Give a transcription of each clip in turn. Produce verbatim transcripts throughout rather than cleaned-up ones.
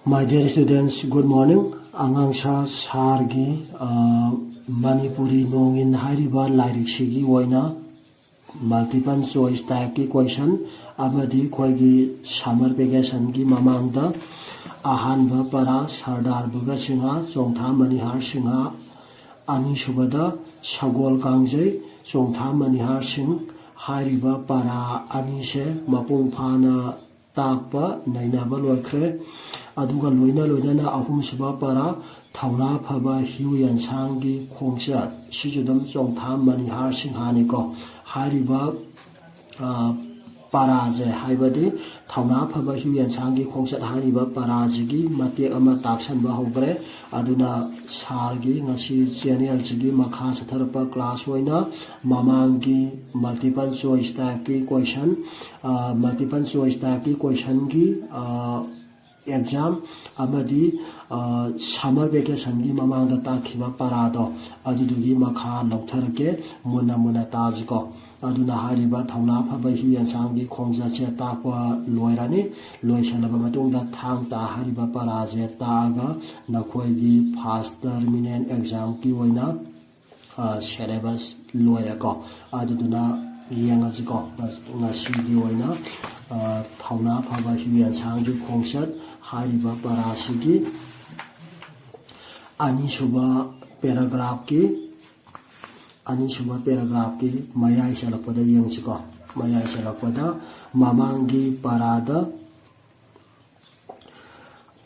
My dear students, good morning. ꯑꯉꯥꯡ ꯁꯥꯔ, ꯁꯥꯔꯒꯤ, ꯑ, ꯃꯅꯤꯄꯨꯔꯤ ꯅꯣꯡꯏꯟ ꯍꯥꯏꯔꯤꯕ ꯂꯥꯏꯔꯤꯛꯁꯤꯒꯤ ꯑꯣꯏꯅ multiple choice type ꯀꯤ question ꯑꯃꯗꯤ ꯑꯩꯈꯣꯏꯒꯤ summer vacation ꯒꯤ ꯃꯃꯥꯡꯗ ꯑꯍꯥꯟꯕ ꯄꯔꯥ ꯁꯔꯗꯥꯔ ꯚꯒꯠ ꯁꯤꯡꯍ, ꯆꯣꯡꯊꯥꯝ ꯃꯅꯤꯍꯥꯔ ꯁꯤꯡꯍ, ꯑꯅꯤꯁꯨꯕꯗ ꯁꯒꯣꯜ ꯀꯥꯡꯖꯩ, ꯆꯣꯡꯊꯥꯝ ꯃꯅꯤꯍꯥꯔ ꯁꯤꯡ ꯍꯥꯏꯔꯤꯕ ꯄꯔꯥ ꯑꯅꯤꯁꯦ ꯃꯄꯨꯡ ꯐꯥꯅ ꯇꯥꯛꯄ ꯅꯩꯅꯕ ꯂꯣꯏꯈ꯭ꯔꯦ꯫ ꯑꯗꯨꯒ ꯂꯣꯏꯅ ꯂꯣꯏꯅꯅ ꯑꯍꯨꯝꯁꯨꯕ ꯄꯔꯥ ꯊꯧꯅꯥ ꯐꯕ ꯍ꯭ꯌꯨ ꯌꯦꯟꯁꯥꯡꯒꯤ ꯈꯣꯡꯆꯠ, ꯁꯤꯁꯨ ꯑꯗꯨꯝ ꯆꯣꯡꯊꯥꯝ ꯃꯅꯤꯍꯥꯔ ꯁꯤꯡꯍꯥꯅꯤꯀꯣ꯫ ꯍꯥꯏꯔꯤꯕ, ꯑ, ꯄꯔꯥꯁꯦ, ꯍꯥꯏꯕꯗꯤ ꯊꯧꯅꯥ ꯐꯕ ꯍ꯭ꯌꯨ ꯌꯦꯟꯁꯥꯡꯒꯤ ꯈꯣꯡꯆꯠ ꯍꯥꯏꯔꯤꯕ ꯄꯔꯥꯁꯤꯒꯤ ꯃꯇꯦꯛ ꯑꯃ ꯇꯥꯛꯁꯟꯕ ꯍꯧꯈ꯭ꯔꯦ꯫ ꯑꯗꯨꯅ ꯁꯥꯔꯒꯤ ꯉꯁꯤ channel ꯁꯤꯒꯤ ꯃꯈꯥ ꯆꯠꯊꯔꯛꯄ class ꯑꯣꯏꯅ ꯃꯃꯥꯡꯒꯤ multiple choice type ꯀꯤ question, ꯑ, multiple choice type ꯀꯤ question ꯒꯤ, ꯑ, exam ꯑꯃꯗꯤ, ꯑ, summer vacation ꯒꯤ ꯃꯃꯥꯡꯗ ꯇꯥꯛꯈꯤꯕ ꯄꯔꯥꯗꯣ, ꯑꯗꯨꯗꯨꯒꯤ ꯃꯈꯥ ꯂꯧꯊꯔꯛꯀꯦ꯫ ꯃꯨꯟꯅ ꯃꯨꯟꯅ ꯇꯥꯁꯤꯀꯣ꯫ ꯑꯗꯨꯅ ꯍꯥꯏꯔꯤꯕ ꯊꯧꯅꯥ ꯐꯕ ꯍ꯭ꯌꯨ ꯌꯦꯟꯁꯥꯡꯒꯤ ꯈꯣꯡꯆꯠꯁꯦ ꯇꯥꯛꯄ ꯂꯣꯏꯔꯅꯤ꯫ ꯂꯣꯏꯁꯤꯜꯂꯕ ꯃꯇꯨꯡꯗ ꯊꯥꯡ ꯇꯥ ꯍꯥꯏꯔꯤꯕ ꯄꯔꯥꯁꯦ ꯇꯥꯛꯑꯒ ꯅꯈꯣꯏꯒꯤ first terminal exam ꯀꯤ ꯑꯣꯏꯅ, ꯑ, syllabus ꯂꯣꯏꯔꯦꯀꯣ꯫ ꯑꯗꯨꯗꯨꯅ ꯌꯦꯡꯉꯁꯤꯀꯣ꯫ ꯉꯁ-, ꯉꯁꯤꯒꯤ ꯑꯣꯏꯅ, ꯑ, ꯊꯧꯅꯥ ꯐꯕ ꯍ꯭ꯌꯨ ꯌꯦꯟꯁꯥꯡꯒꯤ ꯈꯣꯡꯆꯠ ꯍꯥꯏꯔꯤꯕ ꯄꯔꯥꯁꯤꯒꯤ ꯑꯅꯤꯁꯨꯕ paragraph ꯀꯤ, ꯑꯅꯤꯁꯨꯕ paragraph ꯀꯤ ꯃꯌꯥꯏ ꯆꯜꯂꯛꯄꯗ ꯌꯦꯡꯁꯤꯀꯣ꯫ ꯃꯌꯥꯏ ꯆꯜꯂꯛꯄꯗ ꯃꯃꯥꯡꯒꯤ ꯄꯔꯥꯗ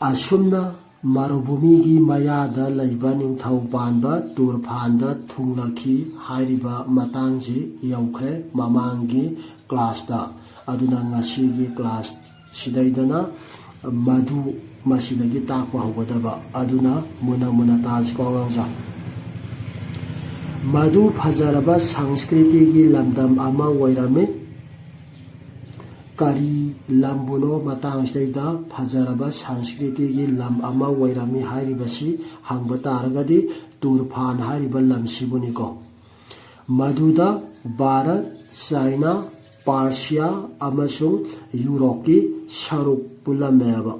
ꯑꯁꯨꯝꯅ ꯃꯔꯨꯚꯨꯃꯤꯒꯤ ꯃꯌꯥꯗ ꯂꯩꯕ ꯅꯤꯡꯊꯧ ꯄꯥꯟꯕ ꯇꯨꯔꯐꯥꯟꯗ ꯊꯨꯡꯂꯛꯈꯤ ꯍꯥꯏꯔꯤꯕ ꯃꯇꯥꯡꯁꯤ ꯌꯧꯈ꯭ꯔꯦ ꯃꯃꯥꯡꯒꯤ class ꯇ꯫ ꯑꯗꯨꯅ ꯉꯁꯤꯒꯤ class ꯁꯤꯗꯩꯗꯅ ꯃꯗꯨ ꯃꯁꯤꯗꯒꯤ ꯇꯥꯛꯄ ꯍꯧꯒꯗꯕ꯫ ꯑꯗꯨꯅ ꯃꯨꯟꯅ ꯃꯨꯟꯅ ꯇꯥꯁꯤꯀꯣ ꯑꯉꯥꯡꯁꯥ꯫ ꯃꯗꯨ ꯐꯖꯔꯕ ꯁꯪꯁꯀ꯭ꯔꯤꯇꯤꯒꯤ ꯂꯝꯗꯝ ꯑꯃ ꯑꯣꯏꯔꯝꯃꯤ꯫ ꯀꯔꯤ ꯂꯝꯕꯨꯅꯣ? ꯃꯇꯥꯡꯁꯤꯗꯩꯗ ꯐꯖꯔꯕ ꯁꯪꯁꯀ꯭ꯔꯤꯇꯤꯒꯤ ꯂꯝ ꯑꯃ ꯑꯣꯏꯔꯝꯃꯤ ꯍꯥꯏꯔꯤꯕꯁꯤ ꯍꯪꯕ ꯇꯥꯔꯒꯗꯤ ꯇꯨꯔꯐꯥꯟ ꯍꯥꯏꯔꯤꯕ ꯂꯝꯁꯤꯕꯨꯅꯤꯀꯣ꯫ ꯃꯗꯨꯗ ꯚꯥꯔꯠ, ꯆꯥꯏꯅꯥ, ꯄꯥꯔꯁꯤꯌꯥ ꯑꯃꯁꯨꯡ ꯌꯨꯔꯣꯞꯀꯤ ꯁꯔꯨꯛ ꯄꯨꯜꯂꯝꯃꯦꯕ꯫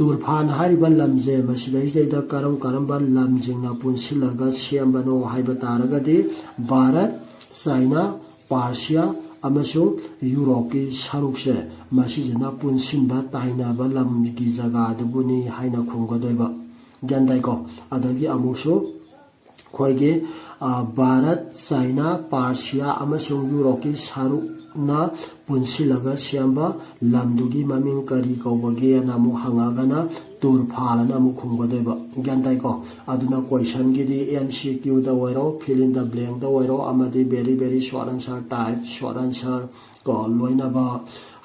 ꯇꯨꯔꯐꯥꯟ ꯍꯥꯏꯔꯤꯕ ꯂꯝꯁꯦ ꯃꯁꯤꯗꯩꯁꯤꯗꯩꯗ ꯀꯔꯝ ꯀꯔꯝꯕ ꯂꯝꯁꯤꯡꯅ ꯄꯨꯟꯁꯤꯜꯂꯒ ꯁꯦꯝꯕꯅꯣ ꯍꯥꯏꯕ ꯇꯥꯔꯒꯗꯤ, ꯚꯥꯔꯠ, ꯆꯥꯏꯅꯥ, ꯄꯥꯔꯁꯤꯌꯥ ꯑꯃꯁꯨꯡ ꯌꯨꯔꯣꯞꯀꯤ ꯁꯔꯨꯛꯁꯦ, ꯃꯁꯤꯁꯤꯅ ꯄꯨꯟꯁꯤꯟꯕ ꯇꯥꯏꯅꯕ ꯂꯝꯒꯤ ꯖꯒꯥꯗꯨꯕꯨꯅꯤ ꯍꯥꯏꯅ ꯈꯨꯝꯒꯗꯣꯏꯕ꯫ ꯒ꯭ꯌꯥꯟ ꯇꯥꯏꯀꯣ? ꯑꯗꯒꯤ ꯑꯃꯨꯛꯁꯨ ꯑꯩꯈꯣꯏꯒꯤ, ꯑ, ꯚꯥꯔꯠ, ꯆꯥꯏꯅꯥ, ꯄꯥꯔꯁꯤꯌꯥ ꯑꯃꯁꯨꯡ ꯌꯨꯔꯣꯞꯀꯤ ꯁꯔꯨꯛꯅ ꯄꯨꯟꯁꯤꯜꯂꯒ ꯁꯦꯝꯕ ꯂꯝꯗꯨꯒꯤ ꯃꯃꯤꯡ ꯀꯔꯤ ꯀꯧꯕꯒꯦꯅ ꯑꯃꯨꯛ ꯍꯪꯉꯛꯑꯒꯅ ꯇꯨꯔꯐꯥꯜ ꯑꯅ ꯑꯃꯨꯛ ꯈꯨꯝꯒꯗꯣꯏꯕ꯫ ꯒ꯭ꯌꯥꯟ ꯇꯥꯏꯀꯣ? ꯑꯗꯨꯅ questionꯒꯤꯗꯤ M C Qꯗ ꯑꯣꯏꯔꯣ, fill in the blankꯗ ꯑꯣꯏꯔꯣ, ꯑꯃꯗꯤ very very short answer type, short answer ꯀꯣ, ꯂꯣꯏꯅꯕ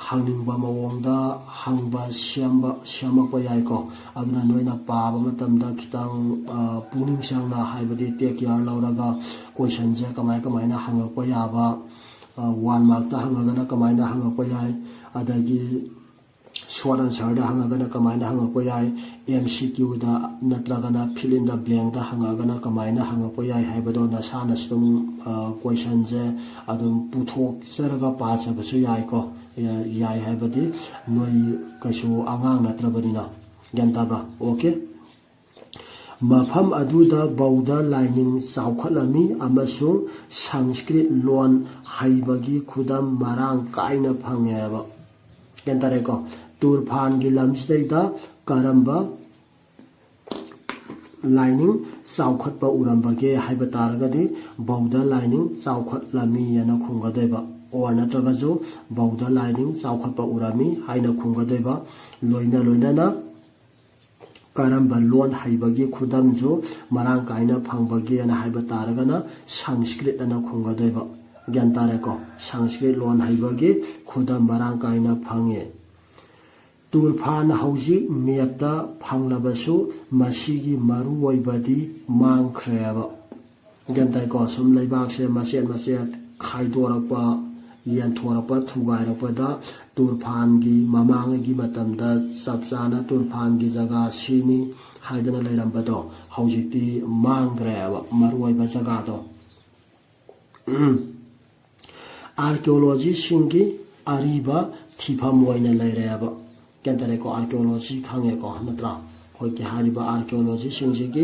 ꯍꯪꯅꯤꯡꯕ ꯃꯑꯣꯡꯗ ꯍꯪꯕ, ꯁꯦꯝꯕ, ꯁꯦꯝꯃꯛꯄ ꯌꯥꯏꯀꯣ꯫ ꯑꯗꯨꯅ ꯅꯣꯏꯅ ꯄꯥꯕ ꯃꯇꯝꯗ ꯈꯤꯇꯪ, ꯑ, ꯄꯨꯛꯅꯤꯡ ꯆꯪꯅ, ꯍꯥꯏꯕꯗꯤ take care ꯂꯧꯔꯒ questionꯁꯦ ꯀꯃꯥꯏ ꯀꯃꯥꯏꯅ ꯍꯪꯉꯛꯄ ꯌꯥꯕ, ꯑ, one markꯇ ꯍꯪꯉꯒꯅ ꯀꯃꯥꯏꯅ ꯍꯪꯉꯛꯄ ꯌꯥꯏ, ꯑꯗꯒꯤ short answerꯗ ꯍꯪꯉꯒꯅ ꯀꯃꯥꯏꯅ ꯍꯪꯉꯛꯄ ꯌꯥꯏ, M C Qꯗ ꯅꯠꯇ꯭ꯔꯒꯅ fill in the blankꯗ ꯍꯪꯉꯒꯅ ꯀꯃꯥꯏꯅ ꯍꯪꯉꯛꯄ ꯌꯥꯏ ꯍꯥꯏꯕꯗꯣ ꯅꯁꯥꯅꯁꯨ ꯑꯗꯨꯝ, ꯑ, questionꯁꯦ ꯑꯗꯨꯝ ꯄꯨꯊꯣꯛꯆꯔꯒ ꯄꯥꯖꯕꯁꯨ ꯌꯥꯏꯀꯣ꯫ ꯌꯥ-, ꯌꯥꯏ ꯍꯥꯏꯕꯗꯤ ꯅꯣꯏ ꯀꯩꯁꯨ ꯑꯉꯥꯡ ꯅꯠꯇ꯭ꯔꯕꯅꯤꯅ꯫ ꯒ꯭ꯌꯥꯟ ꯇꯥꯕ꯭ꯔꯥ? Okay꯫ ꯃꯐꯝ ꯑꯗꯨꯗ ꯕꯧꯙ ꯂꯥꯏꯅꯤꯡ ꯆꯥꯎꯈꯠꯂꯝꯃꯤ ꯑꯃꯁꯨꯡ ꯁꯪꯁꯀ꯭ꯔꯤꯠ ꯂꯣꯟ ꯍꯩꯕꯒꯤ ꯈꯨꯗꯝ ꯃꯔꯥꯡ ꯀꯥꯏꯅ ꯐꯪꯉꯦꯕ꯫ ꯒ꯭ꯌꯥꯟ ꯇꯥꯔꯦꯀꯣ? ꯇꯨꯔꯐꯥꯟꯒꯤ ꯂꯝꯁꯤꯗꯩꯗ ꯀꯔꯝꯕ ꯂꯥꯏꯅꯤꯡ ꯆꯥꯎꯈꯠꯄ ꯎꯔꯝꯕꯒꯦ ꯍꯥꯏꯕ ꯇꯥꯔꯒꯗꯤ, ꯕꯧꯙ ꯂꯥꯏꯅꯤꯡ ꯆꯥꯎꯈꯠꯂꯝꯃꯤ ꯍꯥꯏꯅ ꯈꯨꯝꯒꯗꯣꯏꯕ, or ꯅꯠꯇ꯭ꯔꯒꯁꯨ ꯕꯧꯙ ꯂꯥꯏꯅꯤꯡ ꯆꯥꯎꯈꯠꯄ ꯎꯔꯝꯃꯤ ꯍꯥꯏꯅ ꯈꯨꯝꯒꯗꯣꯏꯕ꯫ ꯂꯣꯏꯅ ꯂꯣꯏꯅꯅ ꯀꯔꯝꯕ ꯂꯣꯟ ꯍꯩꯕꯒꯤ ꯈꯨꯗꯝꯁꯨ ꯃꯔꯥꯡ ꯀꯥꯏꯅ ꯐꯪꯕꯒꯦꯅ ꯍꯥꯏꯕ ꯇꯥꯔꯒꯅ ꯁꯪꯁꯀ꯭ꯔꯤꯠ ꯑꯅ ꯈꯨꯝꯒꯗꯣꯏꯕ꯫ ꯒ꯭ꯌꯥꯟ ꯇꯥꯔꯦꯀꯣ? ꯁꯪꯁꯀ꯭ꯔꯤꯠ ꯂꯣꯟ ꯍꯩꯕꯒꯤ ꯈꯨꯗꯝ ꯃꯔꯥꯡ ꯀꯥꯏꯅ ꯐꯪꯉꯤ꯫ ꯇꯨꯔꯐꯥꯟ ꯍꯧꯖꯤꯛ ꯃꯦꯞꯇ ꯐꯪꯂꯕꯁꯨ ꯃꯁꯤꯒꯤ ꯃꯔꯨꯑꯣꯏꯕꯗꯤ ꯃꯥꯡꯈ꯭ꯔꯦꯕ꯫ ꯒ꯭ꯌꯥꯟ ꯇꯥꯏꯀꯣ? ꯁꯨꯝ ꯂꯩꯕꯥꯛꯁꯦ ꯃꯆꯦꯠ ꯃꯆꯦꯠ ꯈꯥꯏꯗꯣꯔꯛꯄ, ꯌꯦꯟꯊꯣꯔꯛꯄ, ꯊꯨꯒꯥꯏꯔꯛꯄꯗ ꯇꯨꯔꯐꯥꯟꯒꯤ ꯃꯃꯥꯡꯒꯤ ꯃꯇꯝꯗ ꯆꯞ ꯆꯥꯅ ꯇꯨꯔꯐꯥꯟꯒꯤ ꯖꯒꯥ ꯁꯤꯅꯤ ꯍꯥꯏꯗꯅ ꯂꯩꯔꯝꯕꯗꯣ ꯍꯧꯖꯤꯛꯇꯤ ꯃꯥꯡꯈ꯭ꯔꯦꯕ, ꯃꯔꯨꯑꯣꯏꯕ ꯖꯒꯥꯗꯣ꯫ ꯑꯥꯔꯀꯤꯑꯣꯂꯣꯖꯤꯁꯁꯤꯡꯒꯤ ꯑꯔꯤꯕ ꯊꯤꯐꯝ ꯑꯣꯏꯅ ꯂꯩꯔꯦꯕ꯫ ꯒ꯭ꯌꯥꯟ ꯇꯥꯔꯦꯀꯣ? ꯑꯥꯔꯀꯤꯑꯣꯂꯣꯖꯤ ꯈꯪꯉꯦꯀꯣ, ꯅꯠꯇ꯭ꯔꯥ? ꯑꯩꯈꯣꯏꯒꯤ ꯍꯥꯏꯔꯤꯕ ꯑꯥꯔꯀꯤꯑꯣꯂꯣꯖꯤꯁꯤꯡꯁꯤꯒꯤ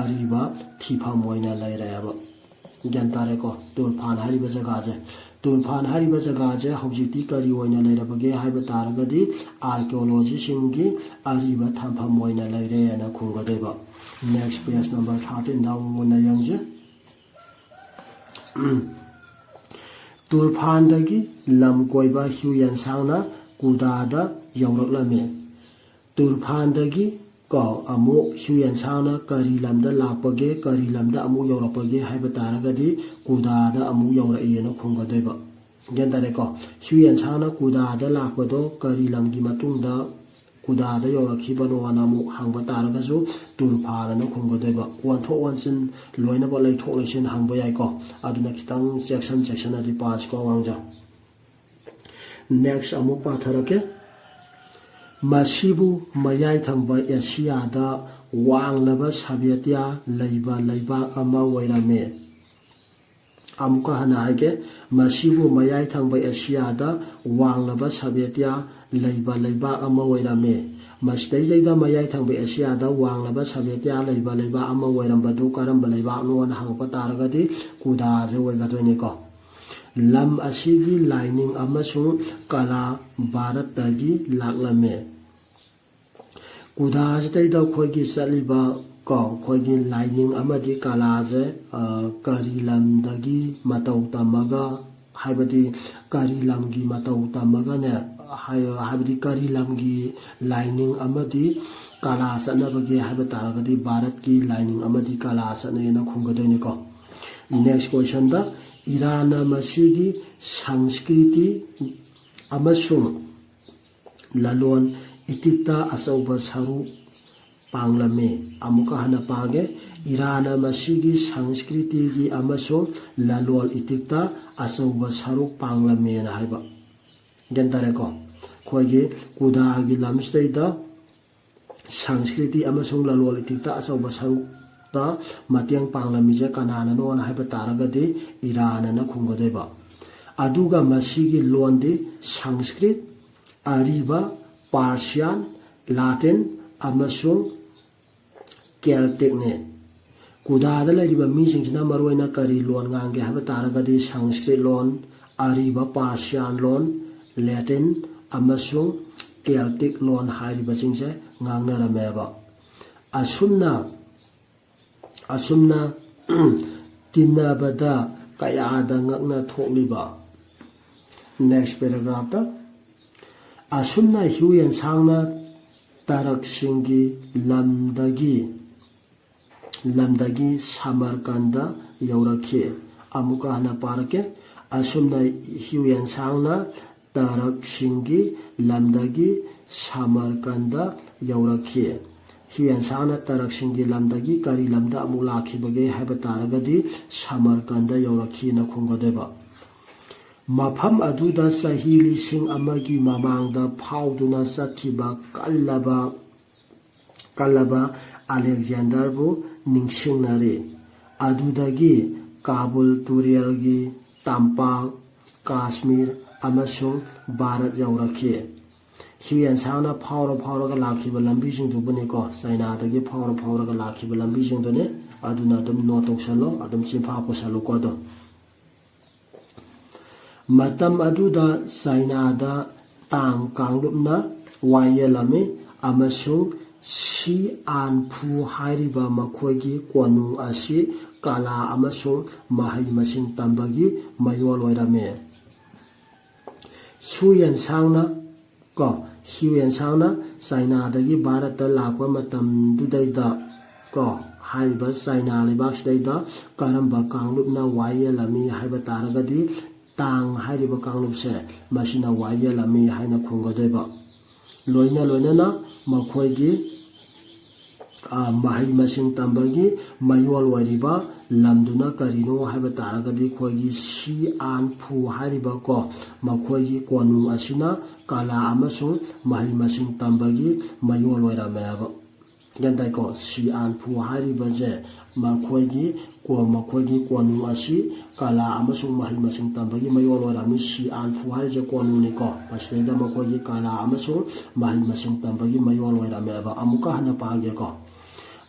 ꯑꯔꯤꯕ ꯊꯤꯐꯝ ꯑꯣꯏꯅ ꯂꯩꯔꯦꯕ꯫ ꯒ꯭ꯌꯥꯟ ꯇꯥꯔꯦꯀꯣ? ꯇꯨꯔꯐꯥꯟ ꯍꯥꯏꯔꯤꯕ ꯖꯒꯥꯁꯦ, ꯇꯨꯔꯐꯥꯟ ꯍꯥꯏꯔꯤꯕ ꯖꯒꯥꯁꯦ ꯍꯧꯖꯤꯛꯇꯤ ꯀꯔꯤ ꯑꯣꯏꯅ ꯂꯩꯔꯕꯒꯦ ꯍꯥꯏꯕ ꯇꯥꯔꯒꯗꯤ, ꯑꯥꯔꯀꯤꯑꯣꯂꯣꯖꯤꯁꯤꯡꯒꯤ ꯑꯔꯤꯕ ꯊꯝꯐꯝ ꯑꯣꯏꯅ ꯂꯩꯔꯦꯅ ꯈꯨꯝꯒꯗꯣꯏꯕ꯫ Next, page number thirteen ꯗ ꯑꯃꯨꯛ ꯃꯨꯟꯅ ꯌꯦꯡꯁꯦ꯫ ꯇꯨꯔꯐꯥꯟꯗꯒꯤ ꯂꯝ ꯀꯣꯏꯕ ꯍ꯭ꯌꯨ ꯌꯦꯟꯁꯥꯡꯅ ꯀꯨꯗꯥꯗ ꯌꯧꯔꯛꯂꯝꯃꯤ꯫ ꯇꯨꯔꯐꯥꯟꯗꯒꯤ ꯀꯣ ꯑꯃꯨꯛ ꯍ꯭ꯌꯨ ꯌꯦꯟꯁꯥꯡꯅ ꯀꯔꯤ ꯂꯝꯗ ꯂꯥꯛꯄꯒꯦ, ꯀꯔꯤ ꯂꯝꯗ ꯑꯃꯨꯛ ꯌꯧꯔꯛꯄꯒꯦ ꯍꯥꯏꯕ ꯇꯥꯔꯒꯗꯤ, ꯀꯨꯗꯥꯗ ꯑꯃꯨꯛ ꯌꯧꯔꯛꯏꯅ ꯈꯨꯝꯒꯗꯣꯏꯕ꯫ ꯒ꯭ꯌꯥꯟ ꯇꯥꯔꯦꯀꯣ? ꯍ꯭ꯌꯨ ꯌꯦꯟꯁꯥꯡꯅ ꯀꯨꯗꯥꯗ ꯂꯥꯛꯄꯗꯣ ꯀꯔꯤ ꯂꯝꯒꯤ ꯃꯇꯨꯡꯗ ꯀꯨꯗꯥꯗ ꯌꯧꯔꯛꯈꯤꯕꯅꯣꯅ ꯑꯃꯨꯛ ꯍꯪꯕ ꯇꯥꯔꯒꯁꯨ, ꯇꯨꯔꯐꯥꯟ ꯑꯅ ꯈꯨꯝꯒꯗꯣꯏꯕ꯫ ꯑꯣꯟꯊꯣꯛ ꯑꯣꯟꯁꯤꯟ, ꯂꯣꯏꯅꯃꯛ ꯂꯩꯊꯣꯛ ꯂꯩꯁꯤꯟ ꯍꯪꯕ ꯌꯥꯏꯀꯣ꯫ ꯑꯗꯨꯅ ꯈꯤꯇꯪ ꯆꯦꯛꯁꯤꯟ ꯆꯦꯛꯁꯤꯟꯅꯗꯤ ꯄꯥꯁꯤꯀꯣ ꯑꯉꯥꯡꯁꯦ꯫ Next ꯑꯃꯨꯛ ꯄꯥꯊꯔꯛꯀꯦ꯫ ꯃꯁꯤꯕꯨ ꯃꯌꯥꯏ ꯊꯪꯕ ꯑꯦꯁꯤꯌꯥꯗ ꯋꯥꯡꯂꯕ ꯁꯥꯕꯦꯇꯤꯌꯥ ꯂꯩꯕ ꯂꯩꯕꯥꯛ ꯑꯃ ꯑꯣꯏꯔꯝꯃꯤ꯫ ꯑꯃꯨꯛꯀ ꯍꯟꯅ ꯍꯥꯏꯒꯦ, ꯃꯁꯤꯕꯨ ꯃꯌꯥꯏ ꯊꯪꯕ ꯑꯦꯁꯤꯌꯥꯗ ꯋꯥꯡꯂꯕ ꯁꯥꯕꯦꯇꯤꯌꯥ ꯂꯩꯕ ꯂꯩꯕꯥꯛ ꯑꯃ ꯑꯣꯏꯔꯝꯃꯤ꯫ ꯃꯁꯤꯗꯩꯗꯩꯗ ꯃꯌꯥꯏ ꯊꯪꯕ ꯑꯦꯁꯤꯌꯥꯗ ꯋꯥꯡꯂꯕ ꯁꯥꯕꯦꯇꯤꯌꯥ ꯂꯩꯕ ꯂꯩꯕꯥꯛ ꯑꯃ ꯑꯣꯏꯔꯝꯕꯗꯨ ꯀꯔꯝꯕ ꯂꯩꯕꯥꯛꯅꯣꯅ ꯍꯪꯉꯛꯄ ꯇꯥꯔꯒꯗꯤ, ꯀꯨꯗꯥꯁꯦ ꯑꯣꯏꯒꯗꯣꯏꯅꯤꯀꯣ꯫ ꯂꯝ ꯑꯁꯤꯒꯤ ꯂꯥꯏꯅꯤꯡ ꯑꯃꯁꯨꯡ ꯀꯂꯥ ꯚꯥꯔꯠꯇꯒꯤ ꯂꯥꯛꯂꯝꯃꯤ꯫ ꯀꯨꯗꯥꯁꯤꯗꯩꯗ ꯑꯩꯈꯣꯏꯒꯤ ꯆꯠꯂꯤꯕ ꯀꯣ, ꯑꯩꯈꯣꯏꯒꯤ ꯂꯥꯏꯅꯤꯡ ꯑꯃꯗꯤ ꯀꯂꯥꯁꯦ, ꯑ, ꯀꯔꯤ ꯂꯝꯗꯒꯤ ꯃꯇꯧ ꯇꯝꯃꯒ, ꯍꯥꯏꯕꯗꯤ ꯀꯔꯤ ꯂꯝꯒꯤ ꯃꯇꯧ ꯇꯝꯃꯒꯅꯦ, ꯍꯥꯏ-, ꯍꯥꯏꯕꯗꯤ ꯀꯔꯤ ꯂꯝꯒꯤ ꯂꯥꯏꯅꯤꯡ ꯑꯃꯗꯤ ꯀꯂꯥ ꯆꯠꯅꯕꯒꯦ ꯍꯥꯏꯕ ꯇꯥꯔꯒꯗꯤ, ꯚꯥꯔꯠꯀꯤ ꯂꯥꯏꯅꯤꯡ ꯑꯃꯗꯤ ꯀꯂꯥ ꯆꯠꯅꯩꯅ ꯈꯨꯝꯒꯗꯣꯏꯅꯤꯀꯣ꯫ Next question ꯗ, ꯏꯔꯥꯟꯅ ꯃꯁꯤꯒꯤ ꯁꯪꯁꯀ꯭ꯔꯤꯇꯤ ꯑꯃꯁꯨꯡ ꯂꯂꯣꯟ ꯏꯇꯤꯛꯇ ꯑꯆꯧꯕ ꯁꯔꯨꯛ ꯄꯥꯡꯂꯝꯃꯤ꯫ ꯑꯃꯨꯛꯀ ꯍꯟꯅ ꯄꯥꯒꯦ꯫ ꯏꯔꯥꯟꯅ ꯃꯁꯤꯒꯤ ꯁꯪꯁꯀ꯭ꯔꯤꯇꯤꯒꯤ ꯑꯃꯁꯨꯡ ꯂꯂꯣꯟ ꯏꯇꯤꯛꯇ ꯑꯆꯧꯕ ꯁꯔꯨꯛ ꯄꯥꯡꯂꯝꯃꯦꯅ ꯍꯥꯏꯕ꯫ ꯒ꯭ꯌꯥꯟ ꯇꯥꯔꯦꯀꯣ? ꯑꯩꯈꯣꯏꯒꯤ ꯀꯨꯗꯥꯒꯤ ꯂꯝꯁꯤꯗꯩꯗ ꯁꯪꯁꯀ꯭ꯔꯤꯇꯤ ꯑꯃꯁꯨꯡ ꯂꯂꯣꯟ ꯏꯇꯤꯛꯇ ꯑꯆꯧꯕ ꯁꯔꯨꯛꯇ ꯃꯇꯦꯡ ꯄꯥꯡꯂꯝꯃꯤꯁꯦ ꯀꯅꯥꯅꯅꯣꯅ ꯍꯥꯏꯕ ꯇꯥꯔꯒꯗꯤ, ꯏꯔꯥꯟ ꯑꯅ ꯈꯨꯝꯒꯗꯣꯏꯕ꯫ ꯑꯗꯨꯒ ꯃꯁꯤꯒꯤ ꯂꯣꯟꯗꯤ ꯁꯪꯁꯀ꯭ꯔꯤꯠ, ꯑꯔꯤꯕ Persian, Latin ꯑꯃꯁꯨꯡ Celticꯅꯤ꯫ ꯀꯨꯗꯥꯗ ꯂꯩꯔꯤꯕ ꯃꯤꯁꯤꯡꯁꯤꯅ ꯃꯔꯨꯑꯣꯏꯅ ꯀꯔꯤ ꯂꯣꯟ ꯉꯥꯡꯒꯦ ꯍꯥꯏꯕ ꯇꯥꯔꯒꯗꯤ ꯁꯪꯁꯀ꯭ꯔꯤꯠ ꯂꯣꯟ, ꯑꯔꯤꯕ Persian ꯂꯣꯟ, Latin ꯑꯃꯁꯨꯡ Celtic ꯂꯣꯟ ꯍꯥꯏꯔꯤꯕꯁꯤꯡꯁꯦ ꯉꯥꯡꯅꯔꯝꯃꯦꯕ꯫ ꯑꯁꯨꯝꯅ ꯑꯁꯨꯝꯅ ꯇꯤꯟꯅꯕꯗ ꯀꯌꯥꯗ ꯉꯛꯅ ꯊꯣꯛꯂꯤꯕ꯫ Next paragraphꯇ ꯑꯁꯨꯝꯅ ꯍ꯭ꯌꯨ ꯌꯦꯟꯁꯥꯡꯅ ꯇꯔꯛꯁꯤꯡꯒꯤ ꯂꯝꯗꯒꯤ ꯂꯝꯗꯒꯤ ꯁꯃꯔꯀꯟꯗ ꯌꯧꯔꯛꯈꯤ꯫ ꯑꯃꯨꯛꯀ ꯍꯟꯅ ꯄꯥꯔꯛꯀꯦ꯫ ꯑꯁꯨꯝꯅ ꯍ꯭ꯌꯨ ꯌꯦꯟꯁꯥꯡꯅ ꯇꯔꯛꯁꯤꯡꯒꯤ ꯂꯝꯗꯒꯤ ꯁꯃꯔꯀꯟꯗ ꯌꯧꯔꯛꯈꯤ꯫ ꯍ꯭ꯌꯨ ꯌꯦꯟꯁꯥꯡꯅ ꯇꯔꯛꯁꯤꯡꯒꯤ ꯂꯝꯗꯒꯤ ꯀꯔꯤ ꯂꯝꯗ ꯑꯃꯨꯛ ꯂꯥꯛꯈꯤꯕꯒꯦ ꯍꯥꯏꯕ ꯇꯥꯔꯒꯗꯤ ꯁꯃꯔꯀꯟꯗ ꯌꯧꯔꯛꯈꯤꯅ ꯈꯨꯝꯒꯗꯣꯏꯕ꯫ ꯃꯐꯝ ꯑꯗꯨꯗ ꯆꯍꯤ ꯂꯤꯁꯤꯡ ꯑꯃꯒꯤ ꯃꯃꯥꯡꯗ ꯐꯥꯎꯗꯨꯅ ꯆꯠꯈꯤꯕ ꯀꯜꯂꯕ ꯀꯜꯂꯕ ꯑꯂꯦꯛꯖꯦꯟꯗꯔꯕꯨ ꯅꯤꯡꯁꯤꯡꯅꯔꯤ꯫ ꯑꯗꯨꯗꯒꯤ ꯀꯥꯕꯨꯜ ꯇꯨꯔꯦꯜꯒꯤ ꯇꯝꯄꯥꯛ, ꯀꯥꯁꯃꯤꯔ ꯑꯃꯁꯨꯡ ꯚꯥꯔꯠ ꯌꯧꯔꯛꯈꯤ꯫ ꯍ꯭ꯌꯨ ꯌꯦꯟꯁꯥꯡꯅ ꯐꯥꯎꯔ ꯐꯥꯎꯔꯒ ꯂꯥꯛꯈꯤꯕ ꯂꯝꯕꯤꯁꯤꯡꯗꯨꯕꯨꯅꯤꯀꯣ, ꯆꯥꯏꯅꯥꯗꯒꯤ ꯐꯥꯎꯔ ꯐꯥꯎꯔꯒ ꯂꯥꯛꯈꯤꯕ ꯂꯝꯕꯤꯁꯤꯡꯗꯨꯅꯤ꯫ ꯑꯗꯨꯅ ꯑꯗꯨꯝ ꯅꯣꯠ ꯇꯧꯁꯜꯂꯣ, ꯑꯗꯨꯝ ꯆꯤꯟꯐꯥ ꯄꯨꯁꯜꯂꯨꯀꯣ ꯑꯗꯨꯝ꯫ ꯃꯇꯝ ꯑꯗꯨꯗ ꯆꯥꯏꯅꯥꯗ ꯇꯥꯡ ꯀꯥꯡꯂꯨꯞꯅ ꯋꯥꯌꯦꯜꯂꯝꯃꯤ ꯑꯃꯁꯨꯡ ꯁꯤ ꯑꯥꯟ ꯐꯨ ꯍꯥꯏꯔꯤꯕ ꯃꯈꯣꯏꯒꯤ ꯀꯣꯅꯨꯡ ꯑꯁꯤ ꯀꯂꯥ ꯑꯃꯁꯨꯡ ꯃꯍꯩ ꯃꯁꯤꯡ ꯇꯝꯕꯒꯤ ꯃꯌꯣꯜ ꯑꯣꯏꯔꯝꯃꯤ꯫ ꯍ꯭ꯌꯨ ꯌꯦꯟꯁꯥꯡꯅ ꯀꯣ, ꯍ꯭ꯌꯨ ꯌꯦꯟꯁꯥꯡꯅ ꯆꯥꯏꯅꯥꯗꯒꯤ ꯚꯥꯔꯠꯇ ꯂꯥꯛꯄ ꯃꯇꯝꯗꯨꯗꯩꯗ ꯀꯣ, ꯍꯥꯏꯔꯤꯕ ꯆꯥꯏꯅꯥ ꯂꯩꯕꯥꯛꯁꯤꯗꯩꯗ ꯀꯔꯝꯕ ꯀꯥꯡꯂꯨꯞꯅ ꯋꯥꯌꯦꯜꯂꯝꯃꯤ ꯍꯥꯏꯕ ꯇꯥꯔꯒꯗꯤ ꯇꯥꯡ ꯍꯥꯏꯔꯤꯕ ꯀꯥꯡꯂꯨꯞꯁꯦ ꯃꯁꯤꯅ ꯋꯥꯌꯦꯜꯂꯝꯃꯤ ꯍꯥꯏꯅ ꯈꯨꯝꯒꯗꯣꯏꯕ꯫ ꯂꯣꯏꯅ ꯂꯣꯏꯅꯅ ꯃꯈꯣꯏꯒꯤ ꯃꯍꯩ ꯃꯁꯤꯡ ꯇꯝꯕꯒꯤ ꯃꯌꯣꯜ ꯑꯣꯏꯔꯤꯕ ꯂꯝꯗꯨꯅ ꯀꯔꯤꯅꯣ ꯍꯥꯏꯕ ꯇꯥꯔꯒꯗꯤ ꯑꯩꯈꯣꯏꯒꯤ ꯁꯤ ꯑꯥꯟ ꯐꯨ ꯍꯥꯏꯔꯤꯕ ꯀꯣ, ꯃꯈꯣꯏꯒꯤ ꯀꯣꯅꯨꯡ ꯑꯁꯤꯅ ꯀꯂꯥ ꯑꯃꯁꯨꯡ ꯃꯍꯩ ꯃꯁꯤꯡ ꯇꯝꯕꯒꯤ ꯃꯌꯣꯜ ꯑꯣꯏꯔꯝꯃꯦ ꯍꯥꯏꯕ꯫ ꯒ꯭ꯌꯥꯟ ꯇꯥꯏꯀꯣ? ꯁꯤ ꯑꯥꯟ ꯐꯨ ꯍꯥꯏꯔꯤꯕꯁꯦ ꯃꯈꯣꯏꯒꯤ ꯃꯈꯣꯏꯒꯤ ꯀꯣꯅꯨꯡ ꯑꯁꯤ ꯀꯂꯥ ꯑꯃꯁꯨꯡ ꯃꯍꯩ ꯃꯁꯤꯡ ꯇꯝꯕꯒꯤ ꯃꯌꯣꯜ ꯑꯣꯏꯔꯝꯃꯤ꯫ ꯁꯤ ꯑꯥꯟ ꯐꯨ ꯍꯥꯏꯔꯤꯁꯦ ꯀꯣꯅꯨꯡꯅꯤꯀꯣ꯫ ꯃꯁꯤꯗꯩꯗ ꯃꯈꯣꯏꯒꯤ ꯀꯂꯥ ꯑꯃꯁꯨꯡ ꯃꯍꯩ ꯃꯁꯤꯡ ꯇꯝꯕꯒꯤ ꯃꯌꯣꯜ ꯑꯣꯏꯔꯝꯃꯦꯕ꯫ ꯑꯃꯨꯛꯀ ꯍꯟꯅ ꯄꯥꯒꯦꯀꯣ꯫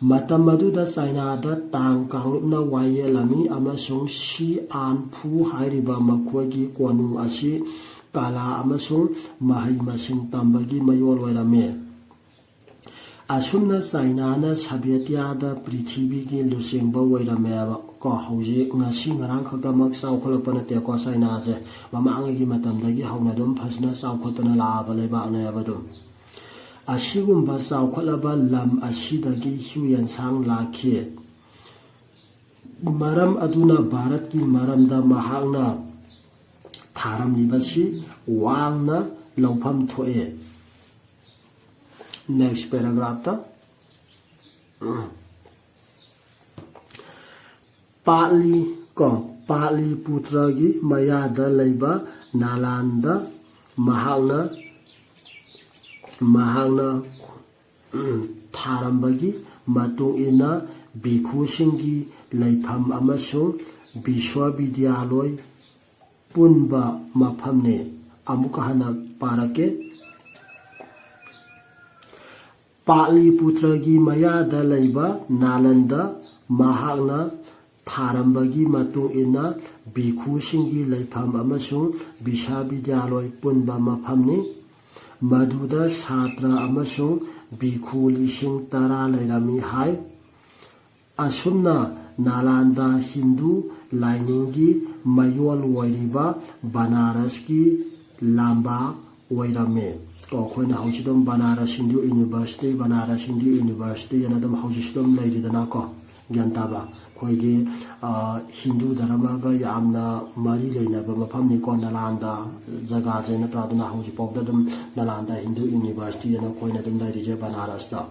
ꯃꯇꯝ ꯑꯗꯨꯗ ꯆꯥꯏꯅꯥꯗ ꯇꯥꯡ ꯀꯥꯡꯂꯨꯞꯅ ꯋꯥꯌꯦꯜꯂꯝꯃꯤ ꯑꯃꯁꯨꯡ ꯁꯤ ꯑꯥꯟ ꯐꯨ ꯍꯥꯏꯔꯤꯕ ꯃꯈꯣꯏꯒꯤ ꯀꯣꯅꯨꯡ ꯑꯁꯤ ꯀꯂꯥ ꯑꯃꯁꯨꯡ ꯃꯍꯩ ꯃꯁꯤꯡ ꯇꯝꯕꯒꯤ ꯃꯌꯣꯜ ꯑꯣꯏꯔꯝꯃꯤ꯫ ꯑꯁꯨꯝꯅ ꯆꯥꯏꯅꯥꯅ ꯁꯚ꯭ꯌꯇꯥꯗ ꯄ꯭ꯔꯤꯊꯤꯕꯤꯒꯤ ꯂꯨꯆꯤꯡꯕ ꯑꯣꯏꯔꯝꯃꯦꯕ꯫ ꯀꯣ, ꯍꯧꯖꯤꯛ ꯉꯁꯤ ꯉꯔꯥꯡ ꯈꯛꯇꯃꯛ ꯆꯥꯎꯈꯠꯂꯛꯄ ꯅꯠꯇꯦꯀꯣ꯫ ꯆꯥꯏꯅꯥꯁꯦ ꯃꯃꯥꯡꯉꯩꯒꯤ ꯃꯇꯝꯗꯒꯤ ꯍꯧꯅ ꯑꯗꯨꯝ ꯐꯖꯅ ꯆꯥꯎꯈꯠꯇꯅ ꯂꯥꯛꯑꯕ ꯂꯩꯕꯥꯛꯅꯦꯕ꯫ ꯑꯗꯨꯝ ꯑꯁꯤꯒꯨꯝꯕ ꯆꯥꯎꯈꯠꯂꯕ ꯂꯝ ꯑꯁꯤꯗꯒꯤ ꯍ꯭ꯌꯨ ꯌꯦꯟꯁꯥꯡ ꯂꯥꯛꯈꯤ꯫ ꯃꯔꯝ ꯑꯗꯨꯅ ꯚꯥꯔꯠꯀꯤ ꯃꯔꯝꯗ ꯃꯍꯥꯛꯅ ꯊꯥꯔꯝꯂꯤꯕꯁꯤ ꯋꯥꯡꯅ ꯂꯧꯐꯝ ꯊꯣꯛꯑꯦ꯫ Next paragraphꯇ ꯄꯥꯠꯂꯤ ꯀꯣ, ꯄꯥꯠꯂꯤꯄꯨꯇ꯭ꯔꯒꯤ ꯃꯌꯥꯗ ꯂꯩꯕ ꯅꯥꯂꯥꯟꯗ ꯃꯍꯥꯛꯅ, ꯃꯍꯥꯛꯅ, ꯎꯝ, ꯊꯥꯔꯝꯕꯒꯤ ꯃꯇꯨꯡ ꯏꯟꯅ ꯚꯤꯈꯨꯁꯤꯡꯒꯤ ꯂꯩꯐꯝ ꯑꯃꯁꯨꯡ ꯕꯤꯁ꯭ꯋꯕꯤꯗ꯭ꯌꯥꯂꯣꯏ ꯄꯨꯟꯕ ꯃꯐꯝꯅꯤ꯫ ꯑꯃꯨꯛꯀ ꯍꯟꯅ ꯄꯥꯔꯛꯀꯦ꯫ ꯄꯥꯠꯂꯤꯄꯨꯇ꯭ꯔꯒꯤ ꯃꯌꯥꯗ ꯂꯩꯕ ꯅꯥꯂꯟꯗ ꯃꯍꯥꯛꯅ ꯊꯥꯔꯝꯕꯒꯤ ꯃꯇꯨꯡ ꯏꯟꯅ ꯚꯤꯈꯨꯁꯤꯡꯒꯤ ꯂꯩꯐꯝ ꯑꯃꯁꯨꯡ ꯕꯤꯁ꯭ꯋꯕꯤꯗ꯭ꯌꯥꯂꯣꯏ ꯄꯨꯟꯕ ꯃꯐꯝꯅꯤ꯫ ꯃꯗꯨꯗ ꯁꯥꯇ꯭ꯔ ꯑꯃꯁꯨꯡ ꯚꯤꯈꯨ ꯂꯤꯁꯤꯡ ꯇꯔꯥ ꯂꯩꯔꯝꯃꯤ ꯍꯥꯏ꯫ ꯑꯁꯨꯝꯅ ꯅꯥꯂꯥꯟꯗ ꯍꯤꯟꯗꯨ ꯂꯥꯏꯅꯤꯡꯒꯤ ꯃꯌꯣꯜ ꯑꯣꯏꯔꯤꯕ ꯕꯅꯥꯔꯁꯀꯤ ꯂꯥꯝꯕꯥ ꯑꯣꯏꯔꯝꯃꯤ꯫ ꯀꯣ, ꯑꯩꯈꯣꯏꯅ ꯍꯧꯖꯤꯛ ꯑꯗꯨꯝ ꯕꯅꯥꯔꯁ ꯍꯤꯟꯗꯨ ꯌꯨꯅꯤꯚꯔꯁꯤꯇꯤ, ꯕꯅꯥꯔꯁ ꯍꯤꯟꯗꯨ ꯌꯨꯅꯤꯚꯔꯁꯤꯇꯤ ꯍꯥꯏꯅ ꯑꯗꯨꯝ ꯍꯧꯖꯤꯛꯁꯨ ꯑꯗꯨꯝ ꯂꯩꯔꯤꯗꯅꯀꯣ꯫ ꯒ꯭ꯌꯥꯟ ꯇꯥꯕ꯭ꯔꯥ? ꯑꯩꯈꯣꯏꯒꯤ, ꯑ, ꯍꯤꯟꯗꯨ ꯙꯔꯃꯒ ꯌꯥꯝꯅ ꯃꯔꯤ ꯂꯩꯅꯕ ꯃꯐꯝꯅꯤꯀꯣ, ꯅꯥꯂꯥꯟꯗ ꯖꯒꯥꯁꯦ, ꯅꯠꯇ꯭ꯔꯥ? ꯑꯗꯨꯅ ꯍꯧꯖꯤꯛꯐꯥꯎꯗ ꯑꯗꯨꯝ ꯅꯥꯂꯥꯟꯗ ꯍꯤꯟꯗꯨ ꯌꯨꯅꯤꯚꯔꯁꯤꯇꯤ ꯍꯥꯏꯅ ꯑꯩꯈꯣꯏꯅ ꯑꯗꯨꯝ ꯂꯩꯔꯤꯁꯦ ꯕꯅꯥꯔꯁꯇ꯫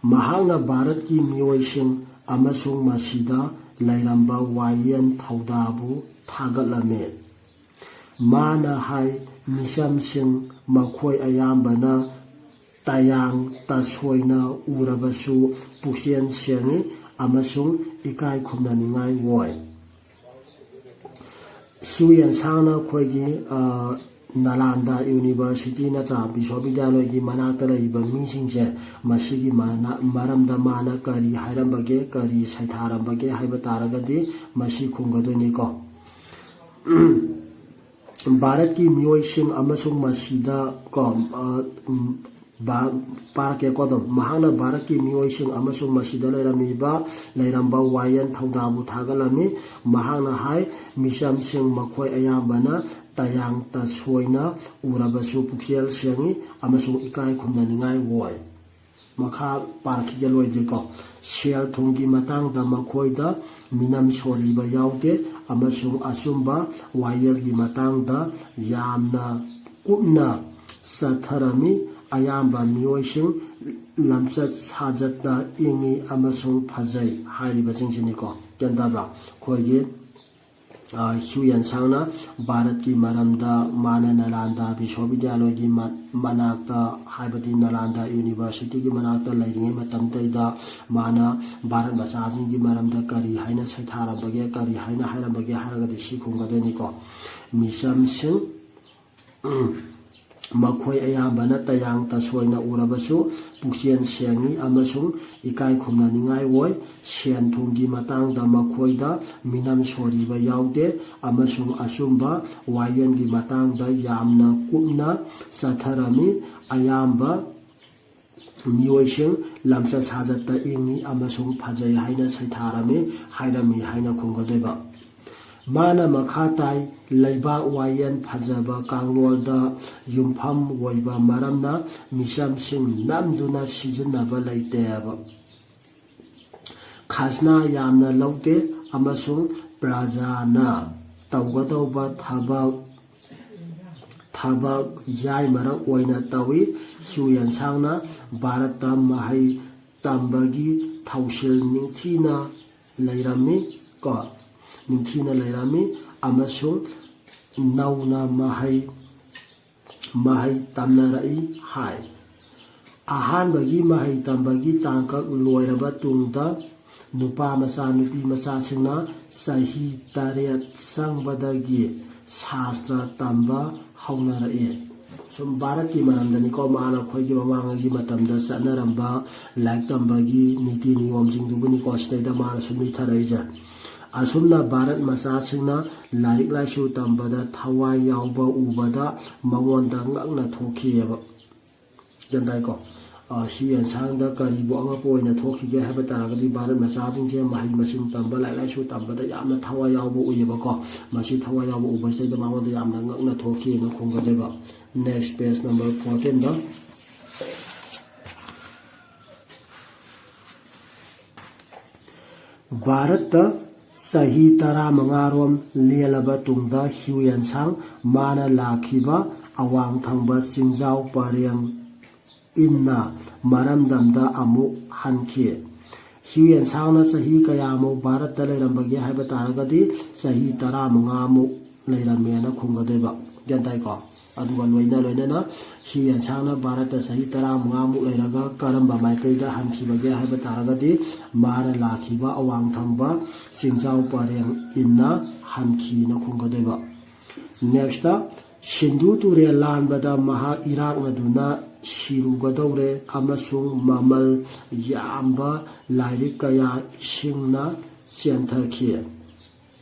ꯃꯍꯥꯛꯅ ꯚꯥꯔꯠꯀꯤ ꯃꯤꯑꯣꯏꯁꯤꯡ ꯑꯃꯁꯨꯡ ꯃꯁꯤꯗ ꯂꯩꯔꯝꯕ ꯋꯥꯌꯦꯜ ꯊꯧꯗꯥꯕꯨ ꯊꯥꯒꯠꯂꯝꯃꯤ꯫ ꯃꯥꯅ ꯍꯥꯏ, ꯃꯤꯆꯝꯁꯤꯡ, ꯃꯈꯣꯏ ꯑꯌꯥꯝꯕꯅ ꯇꯌꯥꯡ ꯇꯁꯣꯏꯅ ꯎꯔꯕꯁꯨ, ꯄꯨꯛꯆꯦꯜ ꯁꯦꯡꯏ ꯑꯃꯁꯨꯡ ꯏꯀꯥꯏ ꯈꯨꯝꯅꯅꯤꯡꯉꯥꯏ ꯑꯣꯏ꯫ ꯁꯤꯌꯨ ꯌꯦꯟꯁꯥꯡꯅ ꯑꯩꯈꯣꯏꯒꯤ, ꯑ, ꯅꯥꯂꯥꯟꯗ ꯌꯨꯅꯤꯚꯔꯁꯤꯇꯤ ꯅꯠꯇ꯭ꯔꯥ ꯕꯤꯁ꯭ꯋꯥꯕꯤꯗ꯭ꯌꯥꯂꯣꯏꯒꯤ ꯃꯅꯥꯛꯇ ꯂꯩꯔꯤꯕ ꯃꯤꯁꯤꯡꯁꯦ ꯃꯁꯤꯒꯤ ꯃꯅ-, ꯃꯔꯝꯗ ꯃꯥꯅ ꯀꯔꯤ ꯍꯥꯏꯔꯝꯕꯒꯦ, ꯀꯔꯤ ꯁꯩꯊꯥꯔꯝꯕꯒꯦ ꯍꯥꯏꯕ ꯇꯥꯔꯒꯗꯤ ꯃꯁꯤ ꯈꯨꯝꯒꯗꯣꯏꯅꯤꯀꯣ꯫ ꯚꯥꯔꯠꯀꯤ ꯃꯤꯑꯣꯏꯁꯤꯡ ꯑꯃꯁꯨꯡ ꯃꯁꯤꯗ ꯀꯣ, ꯑ, ꯎꯝ, ꯚꯥ-, ꯄꯥꯔꯛꯀꯦꯀꯣ ꯑꯗꯨꯝ꯫ ꯃꯍꯥꯛꯅ ꯚꯥꯔꯠꯀꯤ ꯃꯤꯑꯣꯏꯁꯤꯡ ꯑꯃꯁꯨꯡ ꯃꯁꯤꯗ ꯂꯩꯔꯝꯃꯤꯕ, ꯂꯩꯔꯝꯕ ꯋꯥꯌꯦꯜ ꯊꯧꯗꯥꯕꯨ ꯊꯥꯒꯠꯂꯝꯃꯤ꯫ ꯃꯍꯥꯛꯅ ꯍꯥꯏ, ꯃꯤꯆꯝꯁꯤꯡ ꯃꯈꯣꯏ ꯑꯌꯥꯝꯕꯅ ꯇꯌꯥꯡ ꯇꯁꯣꯏꯅ ꯎꯔꯕꯁꯨ ꯄꯨꯛꯆꯦꯜ ꯁꯦꯡꯏ ꯑꯃꯁꯨꯡ ꯏꯀꯥꯏ ꯈꯨꯝꯅꯅꯤꯡꯉꯥꯏ ꯑꯣꯏ꯫ ꯃꯈꯥ ꯄꯥꯔꯛꯈꯤꯒꯦ, ꯂꯣꯏꯗ꯭ꯔꯤꯀꯣ꯫ ꯁꯦꯜ ꯊꯨꯝꯒꯤ ꯃꯇꯥꯡꯗ ꯃꯈꯣꯏꯗ ꯃꯤꯅꯝ ꯁꯣꯔꯤꯕ ꯌꯥꯎꯗꯦ ꯑꯃꯁꯨꯡ ꯑꯆꯨꯝꯕ ꯋꯥꯌꯦꯜꯒꯤ ꯃꯇꯥꯡꯗ ꯌꯥꯝꯅ ꯀꯨꯞꯅ ꯆꯠꯊꯔꯝꯃꯤ꯫ ꯑꯌꯥꯝꯕ ꯃꯤꯑꯣꯏꯁꯤꯡ ꯂꯝꯆꯠ ꯁꯥꯖꯠꯇ ꯏꯪꯉꯤ ꯑꯃꯁꯨꯡ ꯐꯖꯩ ꯍꯥꯏꯔꯤꯕꯁꯤꯡꯁꯤꯅꯤꯀꯣ꯫ ꯒ꯭ꯌꯥꯟ ꯇꯥꯕ꯭ꯔꯥ? ꯑꯩꯈꯣꯏꯒꯤ, ꯑ, ꯁꯤꯌꯨ ꯌꯦꯟꯁꯥꯡꯅ ꯚꯥꯔꯠꯀꯤ ꯃꯔꯝꯗ ꯃꯥꯅ ꯅꯥꯂꯥꯟꯗ ꯕꯤꯁ꯭ꯋꯥꯕꯤꯗ꯭ꯌꯥꯂꯣꯏꯒꯤ ꯃ-, ꯃꯅꯥꯛꯇ, ꯍꯥꯏꯕꯗꯤ ꯅꯥꯂꯥꯟꯗ ꯌꯨꯅꯤꯚꯔꯁꯤꯇꯤꯒꯤ ꯃꯅꯥꯛꯇ ꯂꯩꯔꯤꯉꯩ ꯃꯇꯝꯗꯩꯗ ꯃꯥꯅ ꯚꯥꯔꯠ ꯃꯆꯥꯁꯤꯡꯒꯤ ꯃꯔꯝꯗ ꯀꯔꯤ ꯍꯥꯏꯅ ꯁꯩꯊꯥꯔꯝꯕꯒꯦ, ꯀꯔꯤ ꯍꯥꯏꯅ ꯍꯥꯏꯔꯝꯕꯒꯦ ꯍꯥꯏꯔꯒꯗꯤ ꯁꯤ ꯈꯨꯝꯒꯗꯣꯏꯅꯤꯀꯣ꯫ ꯃꯤꯆꯝꯁꯤꯡ ꯃꯈꯣꯏ ꯑꯌꯥꯝꯕꯅ ꯇꯌꯥꯡ ꯇꯁꯣꯏꯅ ꯎꯔꯕꯁꯨ ꯄꯨꯛꯆꯦꯜ ꯁꯦꯡꯏ ꯑꯃꯁꯨꯡ ꯏꯀꯥꯏ ꯈꯨꯝꯅꯅꯤꯡꯉꯥꯏ ꯑꯣꯏ꯫ ꯁꯦꯟ ꯊꯨꯝꯒꯤ ꯃꯇꯥꯡꯗ ꯃꯈꯣꯏꯗ ꯃꯤꯅꯝ ꯁꯣꯔꯤꯕ ꯌꯥꯎꯗꯦ ꯑꯃꯁꯨꯡ ꯑꯆꯨꯝꯕ ꯋꯥꯌꯦꯜꯒꯤ ꯃꯇꯥꯡꯗ ꯌꯥꯝꯅ ꯀꯨꯞꯅ ꯆꯠꯊꯔꯝꯃꯤ꯫ ꯑꯌꯥꯝꯕ ꯃꯤꯑꯣꯏꯁꯤꯡ ꯂꯝꯆꯠ ꯁꯥꯖꯠꯇ ꯏꯪꯉꯤ ꯑꯃꯁꯨꯡ ꯐꯖꯩ ꯍꯥꯏꯅ ꯁꯩꯊꯥꯔꯝꯃꯤ, ꯍꯥꯏꯔꯝꯃꯤ ꯍꯥꯏꯅ ꯈꯨꯝꯒꯗꯣꯏꯕ꯫ ꯃꯥꯅ ꯃꯈꯥ ꯇꯥꯏ, ꯂꯩꯕꯥꯛ ꯋꯥꯌꯦꯜ ꯐꯖꯕ ꯀꯥꯡꯂꯣꯟꯗ ꯌꯨꯝꯐꯝ ꯑꯣꯏꯕ ꯃꯔꯝꯅ ꯃꯤꯆꯝꯁꯤꯡ ꯅꯝꯗꯨꯅ ꯁꯤꯖꯤꯟꯅꯕ ꯂꯩꯇꯦꯕ꯫ ꯈꯥꯖꯅꯥ ꯌꯥꯝꯅ ꯂꯧꯗꯦ ꯑꯃꯁꯨꯡ ꯄ꯭ꯔꯖꯥꯅ ꯇꯧꯒꯗꯧꯕ ꯊꯕꯛ, ꯊꯕꯛ ꯌꯥꯏꯃꯔꯛ ꯑꯣꯏꯅ ꯇꯧꯏ꯫ ꯁꯤꯌꯨ ꯌꯦꯟꯁꯥꯡꯅ ꯚꯥꯔꯠꯇ ꯃꯍꯩ ꯇꯝꯕꯒꯤ ꯊꯧꯁꯤꯜ ꯅꯤꯡꯊꯤꯅ ꯂꯩꯔꯝꯃꯤ ꯀꯣ, ꯅꯤꯡꯊꯤꯅ ꯂꯩꯔꯝꯃꯤ ꯑꯃꯁꯨꯡ ꯅꯧꯅ ꯃꯍꯩ, ꯃꯍꯩ ꯇꯝꯅꯔꯛꯏ ꯍꯥꯏ꯫ ꯑꯍꯥꯟꯕꯒꯤ ꯃꯍꯩ ꯇꯝꯕꯒꯤ ꯇꯥꯡꯀꯛ ꯂꯣꯏꯔꯕ ꯇꯨꯡꯗ ꯅꯨꯄꯥ ꯃꯆꯥ ꯅꯨꯄꯤ ꯃꯆꯥꯁꯤꯡꯅ ꯆꯍꯤ ꯇꯔꯦꯠ ꯆꯪꯕꯗꯒꯤ ꯁꯥꯁꯇ꯭ꯔ ꯇꯝꯕ ꯍꯧꯅꯔꯛꯏ꯫ ꯁꯨꯝ ꯚꯥꯔꯠꯀꯤ ꯃꯔꯝꯗꯅꯤꯀꯣ, ꯃꯥꯅ ꯑꯩꯈꯣꯏꯒꯤ ꯃꯃꯥꯡꯉꯩꯒꯤ ꯃꯇꯝꯗ ꯆꯠꯅꯔꯝꯕ ꯂꯥꯏꯔꯤꯛ ꯇꯝꯕꯒꯤ ꯅꯤꯇꯤ ꯅꯤꯌꯣꯝꯁꯤꯡꯗꯨꯕꯨꯅꯤꯀꯣ ꯁꯤꯗꯩꯗ ꯃꯥꯅ ꯁꯨꯝ ꯂꯤꯊꯔꯛꯏꯁꯦ꯫ ꯑꯁꯨꯝꯅ ꯚꯥꯔꯠ ꯃꯆꯥꯁꯤꯡꯅ ꯂꯥꯏꯔꯤꯛ ꯂꯥꯏꯁꯨ ꯇꯝꯕꯗ ꯊꯋꯥꯏ ꯌꯥꯎꯕ ꯎꯕꯗ ꯃꯉꯣꯟꯗ ꯉꯛꯅ ꯊꯣꯛꯈꯤꯑꯕ꯫ ꯒ꯭ꯌꯥꯟ ꯇꯥꯏꯀꯣ? ꯍ꯭ꯌꯨ ꯑꯦꯟꯁꯥꯡꯗ ꯀꯔꯤꯕꯨ ꯑꯉꯛꯄ ꯑꯣꯏꯅ ꯊꯣꯛꯈꯤꯒꯦ ꯍꯥꯏꯕ ꯇꯥꯔꯒꯗꯤ, ꯚꯥꯔꯠ ꯃꯆꯥꯁꯤꯡꯁꯦ ꯃꯍꯩ ꯃꯁꯤꯡ ꯇꯝꯕ, ꯂꯥꯏꯔꯤꯛ ꯂꯥꯏꯁꯨ ꯇꯝꯕꯗ ꯌꯥꯝꯅ ꯊꯋꯥꯏ ꯌꯥꯎꯕ ꯎꯏꯌꯦꯕꯀꯣ꯫ ꯃꯁꯤ ꯊꯋꯥꯏ ꯌꯥꯎꯕ ꯎꯕꯁꯤꯗꯩꯗ ꯃꯉꯣꯟꯗ ꯌꯥꯝꯅ ꯉꯛꯅ ꯊꯣꯛꯈꯤꯑꯅ ꯈꯨꯝꯒꯗꯣꯏꯕ꯫ Next, page number fourteenꯗ꯫ ꯚꯥꯔꯠꯇ ꯆꯍꯤ ꯇꯔꯥꯃꯉꯥꯔꯣꯝ ꯂꯦꯜꯂꯕ ꯇꯨꯡꯗ ꯍ꯭ꯌꯨ ꯑꯦꯟꯁꯥꯡ ꯃꯥꯅ ꯂꯥꯛꯈꯤꯕ ꯑꯋꯥꯡ ꯊꯪꯕ ꯆꯤꯡꯖꯥꯎ ꯄꯔꯦꯡ ꯏꯟꯅ ꯃꯔꯝꯗꯝꯗ ꯑꯃꯨꯛ ꯍꯟꯈꯤ꯫ ꯍ꯭ꯌꯨ ꯑꯦꯟꯁꯥꯡꯅ ꯆꯍꯤ ꯀꯌꯥꯃꯨꯛ ꯚꯥꯔꯠꯇ ꯂꯩꯔꯝꯕꯒꯦ ꯍꯥꯏꯕ ꯇꯥꯔꯒꯗꯤ, ꯆꯍꯤ ꯇꯔꯥꯃꯉꯥꯃꯨꯛ ꯂꯩꯔꯝꯃꯦꯅ ꯈꯨꯝꯒꯗꯣꯏꯕ꯫ ꯒ꯭ꯌꯥꯟ ꯇꯥꯏꯀꯣ? ꯑꯗꯨꯒ ꯂꯣꯏꯅ ꯂꯣꯏꯅꯅ ꯍ꯭ꯌꯨ ꯑꯦꯟꯁꯥꯡꯅ ꯚꯥꯔꯠꯇ ꯆꯍꯤ ꯇꯔꯥꯃꯉꯥꯃꯨꯛ ꯂꯩꯔꯒ ꯀꯔꯝꯕ ꯃꯥꯏꯀꯩꯗ ꯍꯟꯈꯤꯕꯒꯦ ꯍꯥꯏꯕ ꯇꯥꯔꯒꯗꯤ, ꯃꯥꯅ ꯂꯥꯛꯈꯤꯕ ꯑꯋꯥꯡ ꯊꯪꯕ ꯆꯤꯡꯖꯥꯎ ꯄꯔꯦꯡ ꯏꯟꯅ ꯍꯟꯈꯤꯅ ꯈꯨꯝꯒꯗꯣꯏꯕ꯫ Next, ꯁꯤꯟꯙꯨ ꯇꯨꯔꯦꯜ ꯂꯥꯟꯕꯗ ꯃꯍꯥꯛ ꯏꯔꯥꯛꯅꯗꯨꯅ ꯁꯤꯔꯨꯒꯗꯧꯔꯦ ꯑꯃꯁꯨꯡ ꯃꯃꯜ ꯌꯥꯝꯕ ꯂꯥꯏꯔꯤꯛ ꯀꯌꯥ ꯏꯁꯤꯡꯅ ꯆꯦꯟꯊꯈꯤ꯫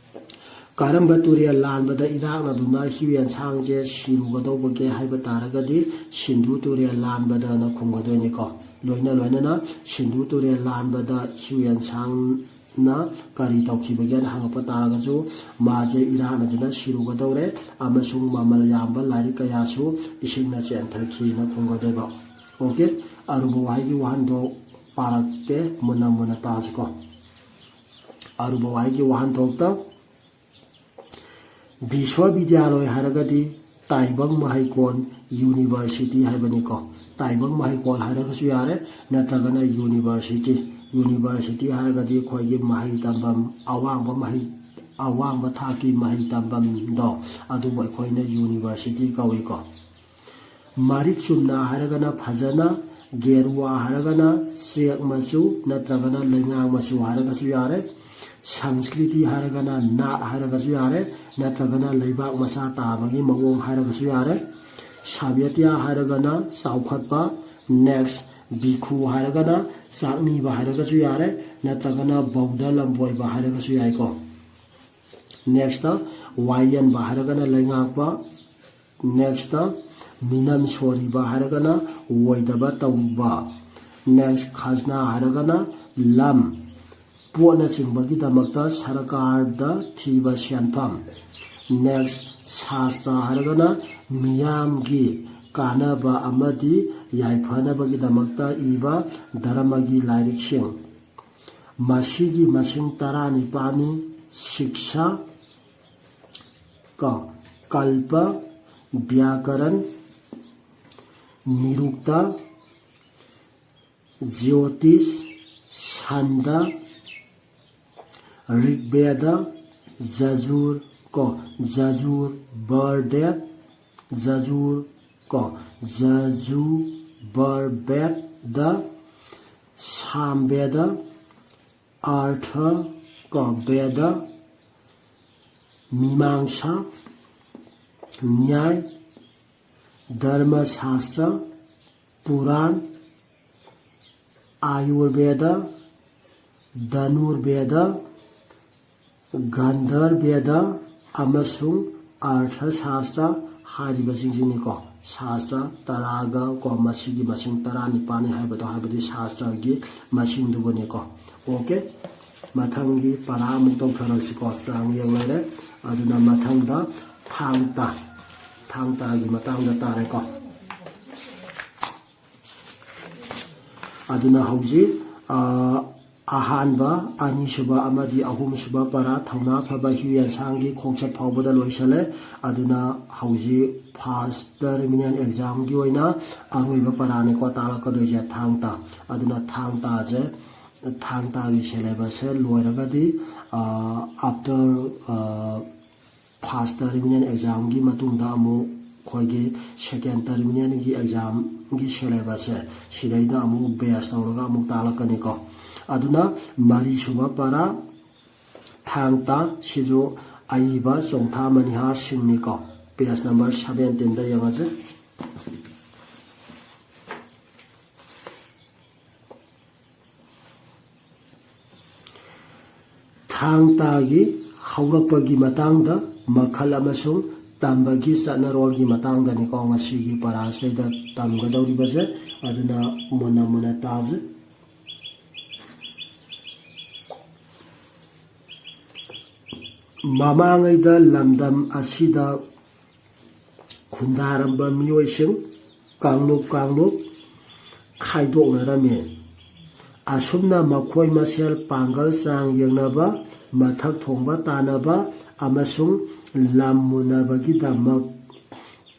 ꯀꯔꯝꯕ ꯇꯨꯔꯦꯜ ꯂꯥꯟꯕꯗ ꯏꯔꯥꯛꯅꯗꯨꯅ ꯍ꯭ꯌꯨ ꯑꯦꯟꯁꯥꯡꯁꯦ ꯁꯤꯔꯨꯒꯗꯧꯕꯒꯦ ꯍꯥꯏꯕ ꯇꯥꯔꯒꯗꯤ, ꯁꯤꯟꯙꯨ ꯇꯨꯔꯦꯜ ꯂꯥꯟꯕꯗꯅ ꯈꯨꯝꯒꯗꯣꯏꯅꯤꯀꯣ꯫ ꯂꯣꯏꯅ ꯂꯣꯏꯅꯅ ꯁꯤꯟꯙꯨ ꯇꯨꯔꯦꯜ ꯂꯥꯟꯕꯗ ꯍ꯭ꯌꯨ ꯑꯦꯟꯁꯥꯡꯅ ꯀꯔꯤ ꯇꯧꯈꯤꯕꯒꯦꯅ ꯍꯪꯉꯛꯄ ꯇꯥꯔꯒꯁꯨ, ꯃꯥꯁꯦ ꯏꯔꯥꯛꯅꯗꯨꯅ ꯁꯤꯔꯨꯒꯗꯧꯔꯦ ꯑꯃꯁꯨꯡ ꯃꯃꯜ ꯌꯥꯝꯕ ꯂꯥꯏꯔꯤꯛ ꯀꯌꯥꯁꯨ ꯏꯁꯤꯡꯅ ꯆꯦꯟꯊꯈꯤꯅ ꯈꯨꯝꯒꯗꯣꯏꯕ꯫ Okay, ꯑꯔꯨꯕ ꯋꯥꯍꯩꯒꯤ ꯋꯥꯍꯟꯊꯣꯛ ꯄꯥꯔꯛꯀꯦ, ꯃꯨꯟꯅ ꯃꯨꯟꯅ ꯇꯥꯁꯤꯀꯣ꯫ ꯑꯔꯨꯕ ꯋꯥꯍꯩꯒꯤ ꯋꯥꯍꯟꯊꯣꯛꯇ, ꯕꯤꯁ꯭ꯋꯕꯤꯗ꯭ꯌꯥꯂꯣꯏ ꯍꯥꯏꯔꯒꯗꯤ ꯇꯥꯏꯕꯪ ꯃꯍꯩꯀꯣꯟ, ꯌꯨꯅꯤꯚꯔꯁꯤꯇꯤ ꯍꯥꯏꯕꯅꯤꯀꯣ꯫ ꯇꯥꯏꯕꯪ ꯃꯍꯩꯀꯣꯜ ꯍꯥꯏꯔꯒꯁꯨ ꯌꯥꯔꯦ, ꯅꯠꯇ꯭ꯔꯒꯅ ꯌꯨꯅꯤꯚꯔꯁꯤꯇꯤ꯫ ꯌꯨꯅꯤꯚꯔꯁꯤꯇꯤ ꯍꯥꯏꯔꯒꯗꯤ ꯑꯩꯈꯣꯏꯒꯤ ꯃꯍꯩ ꯇꯝꯐꯝ, ꯑꯋꯥꯡꯕ ꯃꯍꯩ, ꯑꯋꯥꯡꯕ ꯊꯥꯛꯀꯤ ꯃꯍꯩ ꯇꯝꯐꯝꯗꯣ, ꯑꯗꯨꯕꯨ ꯑꯩꯈꯣꯏꯅ ꯌꯨꯅꯤꯚꯔꯁꯤꯇꯤ ꯀꯧꯏꯀꯣ꯫ ꯃꯔꯤꯛ ꯆꯨꯝꯅ ꯍꯥꯏꯔꯒꯅ ꯐꯖꯅ ꯒꯦꯔꯨꯋꯥ ꯍꯥꯏꯔꯒꯅ ꯆꯦꯛ ꯃꯆꯨ ꯅꯠꯇ꯭ꯔꯒꯅ ꯂꯩꯉꯥꯡ ꯃꯆꯨ ꯍꯥꯏꯔꯒꯁꯨ ꯌꯥꯔꯦ꯫ ꯁꯪꯁꯀ꯭ꯔꯤꯇꯤ ꯍꯥꯏꯔꯒꯅ ꯅꯥꯠ ꯍꯥꯏꯔꯒꯁꯨ ꯌꯥꯔꯦ, ꯅꯠꯇ꯭ꯔꯒꯅ ꯂꯩꯕꯥꯛ ꯃꯆꯥ ꯇꯥꯕꯒꯤ ꯃꯑꯣꯡ ꯍꯥꯏꯔꯒꯁꯨ ꯌꯥꯔꯦ꯫ ꯁꯥꯕ꯭ꯌꯇꯤꯌꯥ ꯍꯥꯏꯔꯒꯅ ꯆꯥꯎꯈꯠꯄ꯫ Next, ꯚꯤꯈꯨ ꯍꯥꯏꯔꯒꯅ ꯆꯥꯛꯅꯤꯕ ꯍꯥꯏꯔꯒꯁꯨ ꯌꯥꯔꯦ, ꯅꯠꯇ꯭ꯔꯒꯅ ꯕꯧꯗ ꯂꯝꯕꯣꯏꯕ ꯍꯥꯏꯔꯒꯁꯨ ꯌꯥꯏꯀꯣ꯫ Next, ꯋꯥꯌꯦꯟꯕ ꯍꯥꯏꯔꯒꯅ ꯂꯩꯉꯥꯛꯄ꯫ Next, ꯃꯤꯅꯝ ꯁꯣꯔꯤꯕ ꯍꯥꯏꯔꯒꯅ ꯑꯣꯏꯗꯕ ꯇꯧꯕ꯫ Next, ꯈꯖꯅꯥ ꯍꯥꯏꯔꯒꯅ ꯂꯝ, ꯄꯣꯠꯅꯆꯤꯡꯕꯒꯤꯗꯃꯛꯇ ꯁꯔꯀꯥꯔꯗ ꯊꯤꯕ ꯁꯦꯟꯐꯝ꯫ Next, ꯁꯥꯁꯇ꯭ꯔ ꯍꯥꯏꯔꯒꯅ ꯃꯤꯌꯥꯝꯒꯤ ꯀꯥꯟꯅꯕ ꯑꯃꯗꯤ ꯌꯥꯏꯐꯅꯕꯒꯤꯗꯃꯛꯇ ꯏꯕ ꯙꯔꯃꯒꯤ ꯂꯥꯏꯔꯤꯛꯁꯤꯡ꯫ ꯃꯁꯤꯒꯤ ꯃꯁꯤꯡ ꯇꯔꯥꯅꯤꯄꯥꯜꯅꯤ: ꯁꯤꯛꯁꯥ, ꯀꯣ, ꯀꯜꯄ, ꯕ꯭ꯌꯥꯀꯔꯟ, ꯅꯤꯔꯨꯛꯇ, ꯖ꯭ꯌꯣꯇꯤꯁ, ꯁꯟꯗ, ꯔꯤꯛꯕꯦꯗ, ꯖꯖꯨꯔ, ꯀꯣ, ꯖꯖꯨꯔ, ꯕꯔꯗꯦꯠ, ꯖꯖꯨꯔ, ꯀꯣ, ꯖꯖꯨ, ꯕꯔꯕꯦꯗ, ꯁꯥꯝꯕꯦꯗ, ꯑꯔꯊ, ꯀꯣ, ꯕꯦꯗ, ꯃꯤꯃꯥꯡꯁꯥ, ꯅ꯭ꯌꯥꯏ, ꯙꯔꯃ ꯁꯥꯁꯇ꯭ꯔ, ꯄꯨꯔꯥꯟ, ꯑꯥꯌꯨꯔꯕꯦꯗ, ꯙꯅꯨꯔꯕꯦꯗ, ꯒꯟꯙꯔꯕꯦꯗ ꯑꯃꯁꯨꯡ ꯑꯔꯊ ꯁꯥꯁꯇ꯭ꯔ ꯍꯥꯏꯔꯤꯕꯁꯤꯡꯁꯤꯅꯤꯀꯣ꯫ ꯁꯥꯁꯇ꯭ꯔ ꯇꯔꯥꯒ ꯀꯣ, ꯃꯁꯤꯒꯤ ꯃꯁꯤꯡ ꯇꯔꯥꯅꯤꯄꯥꯜꯅꯤ ꯍꯥꯏꯕꯗꯣ, ꯍꯥꯏꯕꯗꯤ ꯁꯥꯁꯇ꯭ꯔꯒꯤ ꯃꯁꯤꯡꯗꯨꯕꯨꯅꯤꯀꯣ꯫ Okay, ꯃꯊꯪꯒꯤ ꯄꯔꯥ ꯑꯃꯨꯛ ꯇꯧꯊꯔꯁꯤꯀꯣ꯫ ꯆꯥꯡ ꯌꯦꯡ ꯂꯩꯔꯦ꯫ ꯑꯗꯨꯅ ꯃꯊꯪꯗ ꯊꯥꯡ ꯇꯥ, ꯊꯥꯡ ꯇꯥꯒꯤ ꯃꯇꯥꯡꯗ ꯇꯥꯔꯦꯀꯣ꯫ ꯑꯗꯨꯅ ꯍꯧꯖꯤꯛ, ꯑ, ꯑꯍꯥꯟꯕ, ꯑꯅꯤꯁꯨꯕ ꯑꯃꯗꯤ ꯑꯍꯨꯝꯁꯨꯕ ꯄꯔꯥ ꯊꯧꯅꯥ ꯐꯕ ꯍ꯭ꯌꯨ ꯌꯦꯟꯁꯥꯡꯒꯤ ꯈꯣꯡꯆꯠ ꯐꯥꯎꯕꯗ ꯂꯣꯏꯁꯤꯜꯂꯦ꯫ ꯑꯗꯨꯅ ꯍꯧꯖꯤꯛ first terminal examꯒꯤ ꯑꯣꯏꯅ ꯑꯔꯣꯏꯕ ꯄꯔꯥꯅꯤꯀꯣ ꯇꯥꯛꯂꯛꯀꯗꯣꯏꯁꯦ, ꯊꯥꯡ ꯇꯥ꯫ ꯑꯗꯨꯅ ꯊꯥꯡ ꯇꯥꯁꯦ, ꯊꯥꯡ ꯇꯥꯒꯤ syllabusꯁꯦ ꯂꯣꯏꯔꯒꯗꯤ, ꯑ, after, ꯑ, first terminal examꯒꯤ ꯃꯇꯨꯡꯗ ꯑꯃꯨꯛ ꯑꯩꯈꯣꯏꯒꯤ second terminalꯒꯤ exam ꯒꯤ syllabus ꯁꯦ ꯁꯤꯗꯩꯗ ꯑꯃꯨꯛ base ꯇꯧꯔꯒ ꯑꯃꯨꯛ ꯇꯥꯛꯂꯛꯀꯅꯤꯀꯣ꯫ ꯑꯗꯨꯅ ꯃꯔꯤꯁꯨꯕ ꯄꯔꯥ ꯊꯥꯡ ꯇꯥ, ꯁꯤꯁꯨ ꯑꯏꯕ ꯆꯣꯡꯊꯥ ꯃꯅꯤꯍꯥꯔ ꯁꯤꯡꯅꯤꯀꯣ꯫ Page number seventeen ꯗ ꯌꯦꯡꯉꯁꯦ꯫ ꯊꯥꯡ ꯇꯥꯒꯤ ꯍꯧꯔꯛꯄꯒꯤ ꯃꯇꯥꯡꯗ, ꯃꯈꯜ ꯑꯃꯁꯨꯡ ꯇꯝꯕꯒꯤ ꯆꯠꯅꯔꯣꯜꯒꯤ ꯃꯇꯥꯡꯗꯅꯤꯀꯣ ꯉꯁꯤꯒꯤ ꯄꯔꯥꯁꯤꯗꯩꯗ ꯇꯝꯒꯗꯧꯔꯤꯕꯁꯦ꯫ ꯑꯗꯨꯅ ꯃꯨꯟꯅ ꯃꯨꯟꯅ ꯇꯥꯁꯦ꯫ ꯃꯃꯥꯡꯉꯩꯗ ꯂꯝꯗꯝ ꯑꯁꯤꯗ ꯈꯨꯟꯗꯥꯔꯝꯕ ꯃꯤꯑꯣꯏꯁꯤꯡ ꯀꯥꯡꯂꯨꯞ ꯀꯥꯡꯂꯨꯞ ꯈꯥꯏꯗꯣꯛꯅꯔꯝꯃꯤ꯫ ꯑꯁꯨꯝꯅ ꯃꯈꯣꯏ ꯃꯁꯦꯜ ꯄꯥꯡꯒꯜ ꯆꯥꯡ ꯌꯦꯡꯅꯕ, ꯃꯊꯛ ꯊꯣꯡꯕ ꯇꯥꯟꯅꯕ ꯑꯃꯁꯨꯡ ꯂꯝ ꯃꯨꯟꯅꯕꯒꯤꯗꯃꯛ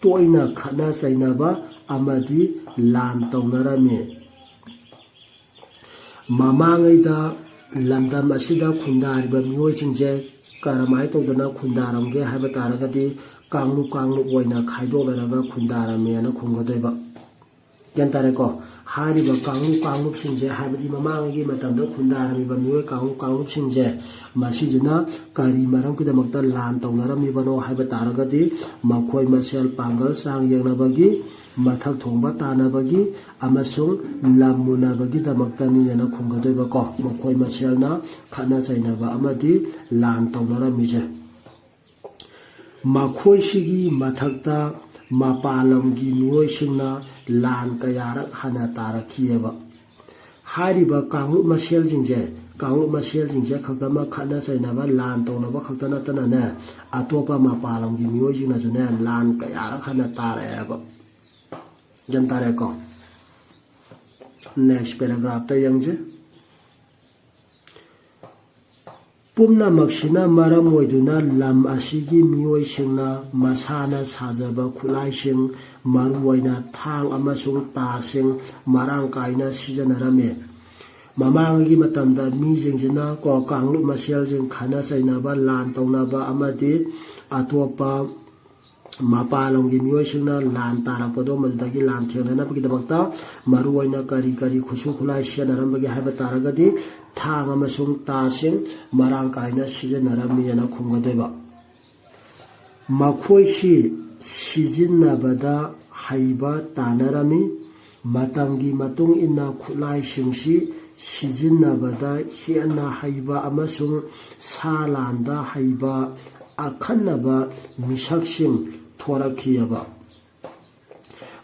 ꯇꯣꯏꯅ ꯈꯠꯅ ꯆꯩꯅꯕ ꯑꯃꯗꯤ ꯂꯥꯟ ꯇꯧꯅꯔꯝꯃꯤ꯫ ꯃꯃꯥꯡꯉꯩꯗ ꯂꯝꯗꯝ ꯑꯁꯤꯗ ꯈꯨꯟꯗꯥꯔꯤꯕ ꯃꯤꯑꯣꯏꯁꯤꯡꯁꯦ ꯀꯔꯝꯍꯥꯏꯅ ꯇꯧꯗꯅ ꯈꯨꯟꯗꯥꯔꯝꯒꯦ ꯍꯥꯏꯕ ꯇꯥꯔꯒꯗꯤ, ꯀꯥꯡꯂꯨꯞ ꯀꯥꯡꯂꯨꯞ ꯑꯣꯏꯅ ꯈꯥꯏꯗꯣꯛꯅꯔꯒ ꯈꯨꯟꯗꯥꯔꯝꯃꯦꯅ ꯈꯨꯝꯒꯗꯣꯏꯕ꯫ ꯒ꯭ꯌꯥꯟ ꯇꯥꯔꯦꯀꯣ? ꯍꯥꯏꯔꯤꯕ ꯀꯥꯡꯂꯨꯞ ꯀꯥꯡꯂꯨꯞꯁꯤꯡꯁꯦ, ꯍꯥꯏꯕꯗꯤ ꯃꯃꯥꯡꯉꯩꯒꯤ ꯃꯇꯝꯗ ꯈꯨꯟꯗꯥꯔꯝꯃꯤꯕ ꯃꯤꯑꯣꯏ ꯀꯥꯡꯂꯨꯞ ꯀꯥꯡꯂꯨꯞꯁꯤꯡꯁꯦ, ꯃꯁꯤꯁꯤꯅ ꯀꯔꯤ ꯃꯔꯝꯒꯤꯗꯃꯛꯇ ꯂꯥꯟ ꯇꯧꯅꯔꯝꯃꯤꯕꯅꯣ ꯍꯥꯏꯕ ꯇꯥꯔꯒꯗꯤ, ꯃꯈꯣꯏ ꯃꯁꯦꯜ ꯄꯥꯡꯒꯜ ꯆꯥꯡ ꯌꯦꯡꯅꯕꯒꯤ, ꯃꯊꯛ ꯊꯣꯡꯕ ꯇꯥꯟꯅꯕꯒꯤ ꯑꯃꯁꯨꯡ ꯂꯝ ꯃꯨꯟꯅꯕꯒꯤꯗꯃꯛꯇꯅꯤꯅ ꯈꯨꯝꯒꯗꯣꯏꯕꯀꯣ꯫ ꯃꯈꯣꯏ ꯃꯁꯦꯜꯅ ꯈꯠꯅ ꯆꯩꯅꯕ ꯑꯃꯗꯤ ꯂꯥꯟ ꯇꯧꯅꯔꯝꯃꯤꯁꯦ꯫ ꯃꯈꯣꯏꯁꯤꯒꯤ ꯃꯊꯛꯇ ꯃꯄꯥꯟ ꯂꯝꯒꯤ ꯃꯤꯑꯣꯏꯁꯤꯡꯅ ꯂꯥꯟ ꯀꯌꯥꯔꯛ ꯍꯟꯅ ꯇꯥꯔꯛꯈꯤꯑꯕ꯫ ꯍꯥꯏꯔꯤꯕ ꯀꯥꯡꯂꯨꯞ ꯃꯁꯦꯜꯁꯤꯡꯁꯦ, ꯀꯥꯡꯂꯨꯞ ꯃꯁꯦꯜꯁꯤꯡꯁꯦ ꯈꯛꯇꯃꯛ ꯈꯠꯅ ꯆꯩꯅꯕ, ꯂꯥꯟ ꯇꯧꯅꯕ ꯈꯛꯇ ꯅꯠꯇꯅꯅꯦ, ꯑꯇꯣꯞꯄ ꯃꯄꯥꯟ ꯂꯝꯒꯤ ꯃꯤꯑꯣꯏꯁꯤꯡꯅꯁꯨꯅꯦ ꯂꯥꯟ ꯀꯌꯥꯔꯛ ꯍꯟꯅ ꯇꯥꯔꯛꯑꯦꯕ꯫ ꯒ꯭ꯌꯥꯟ ꯇꯥꯔꯦꯀꯣ? Next paragraph ꯇ ꯌꯦꯡꯁꯦ꯫ ꯄꯨꯝꯅꯃꯛꯁꯤꯅ ꯃꯔꯝ ꯑꯣꯏꯗꯨꯅ ꯂꯝ ꯑꯁꯤꯒꯤ ꯃꯤꯑꯣꯏꯁꯤꯡꯅ ꯃꯁꯥꯅ ꯁꯥꯖꯕ ꯈꯨꯠꯂꯥꯏꯁꯤꯡ, ꯃꯔꯨꯑꯣꯏꯅ ꯊꯥꯡ ꯑꯃꯁꯨꯡ ꯇꯥꯁꯤꯡ ꯃꯔꯥꯡ ꯀꯥꯏꯅ ꯁꯤꯖꯤꯟꯅꯔꯝꯃꯤ꯫ ꯃꯃꯥꯡꯒꯤ ꯃꯇꯝꯗ ꯃꯤꯁꯤꯡꯁꯤꯅ ꯀꯣ, ꯀꯥꯡꯂꯨꯞ ꯃꯁꯦꯜꯁꯤꯡ ꯈꯠꯅ ꯆꯩꯅꯕ, ꯂꯥꯟ ꯇꯧꯅꯕ ꯑꯃꯗꯤ ꯑꯇꯣꯞꯄ ꯃꯄꯥꯟꯂꯣꯝꯒꯤ ꯃꯤꯑꯣꯏꯁꯤꯡꯅ ꯂꯥꯟ ꯇꯥꯔꯛꯄꯗꯣ, ꯃꯗꯨꯗꯒꯤ ꯂꯥꯟ ꯊꯦꯡꯅꯅꯕꯒꯤꯗꯃꯛꯇ ꯃꯔꯨꯑꯣꯏꯅ ꯀꯔꯤ ꯀꯔꯤ ꯈꯨꯠꯁꯨ ꯈꯨꯠꯂꯥꯏ ꯁꯤꯖꯤꯟꯅꯔꯝꯕꯒꯦ ꯍꯥꯏꯕ ꯇꯥꯔꯒꯗꯤ, ꯊꯥꯡ ꯑꯃꯁꯨꯡ ꯇꯥꯁꯤꯡ ꯃꯔꯥꯡ ꯀꯥꯏꯅ ꯁꯤꯖꯤꯟꯅꯔꯝꯃꯤ ꯍꯥꯏꯅ ꯈꯨꯝꯒꯗꯣꯏꯕ꯫ ꯃꯈꯣꯏꯁꯤ ꯁꯤꯖꯤꯟꯅꯕꯗ ꯍꯩꯕ ꯇꯥꯟꯅꯔꯝꯃꯤ꯫ ꯃꯇꯝꯒꯤ ꯃꯇꯨꯡ ꯏꯟꯅ ꯈꯨꯠꯂꯥꯏꯁꯤꯡꯁꯤ ꯁꯤꯖꯤꯟꯅꯕꯗ ꯍꯦꯟꯅ ꯍꯩꯕ ꯑꯃꯁꯨꯡ ꯁꯥ ꯂꯥꯟꯗ ꯍꯩꯕ ꯑꯈꯟꯅꯕ ꯃꯤꯁꯛꯁꯤꯡ ꯊꯣꯔꯛꯈꯤꯑꯕ꯫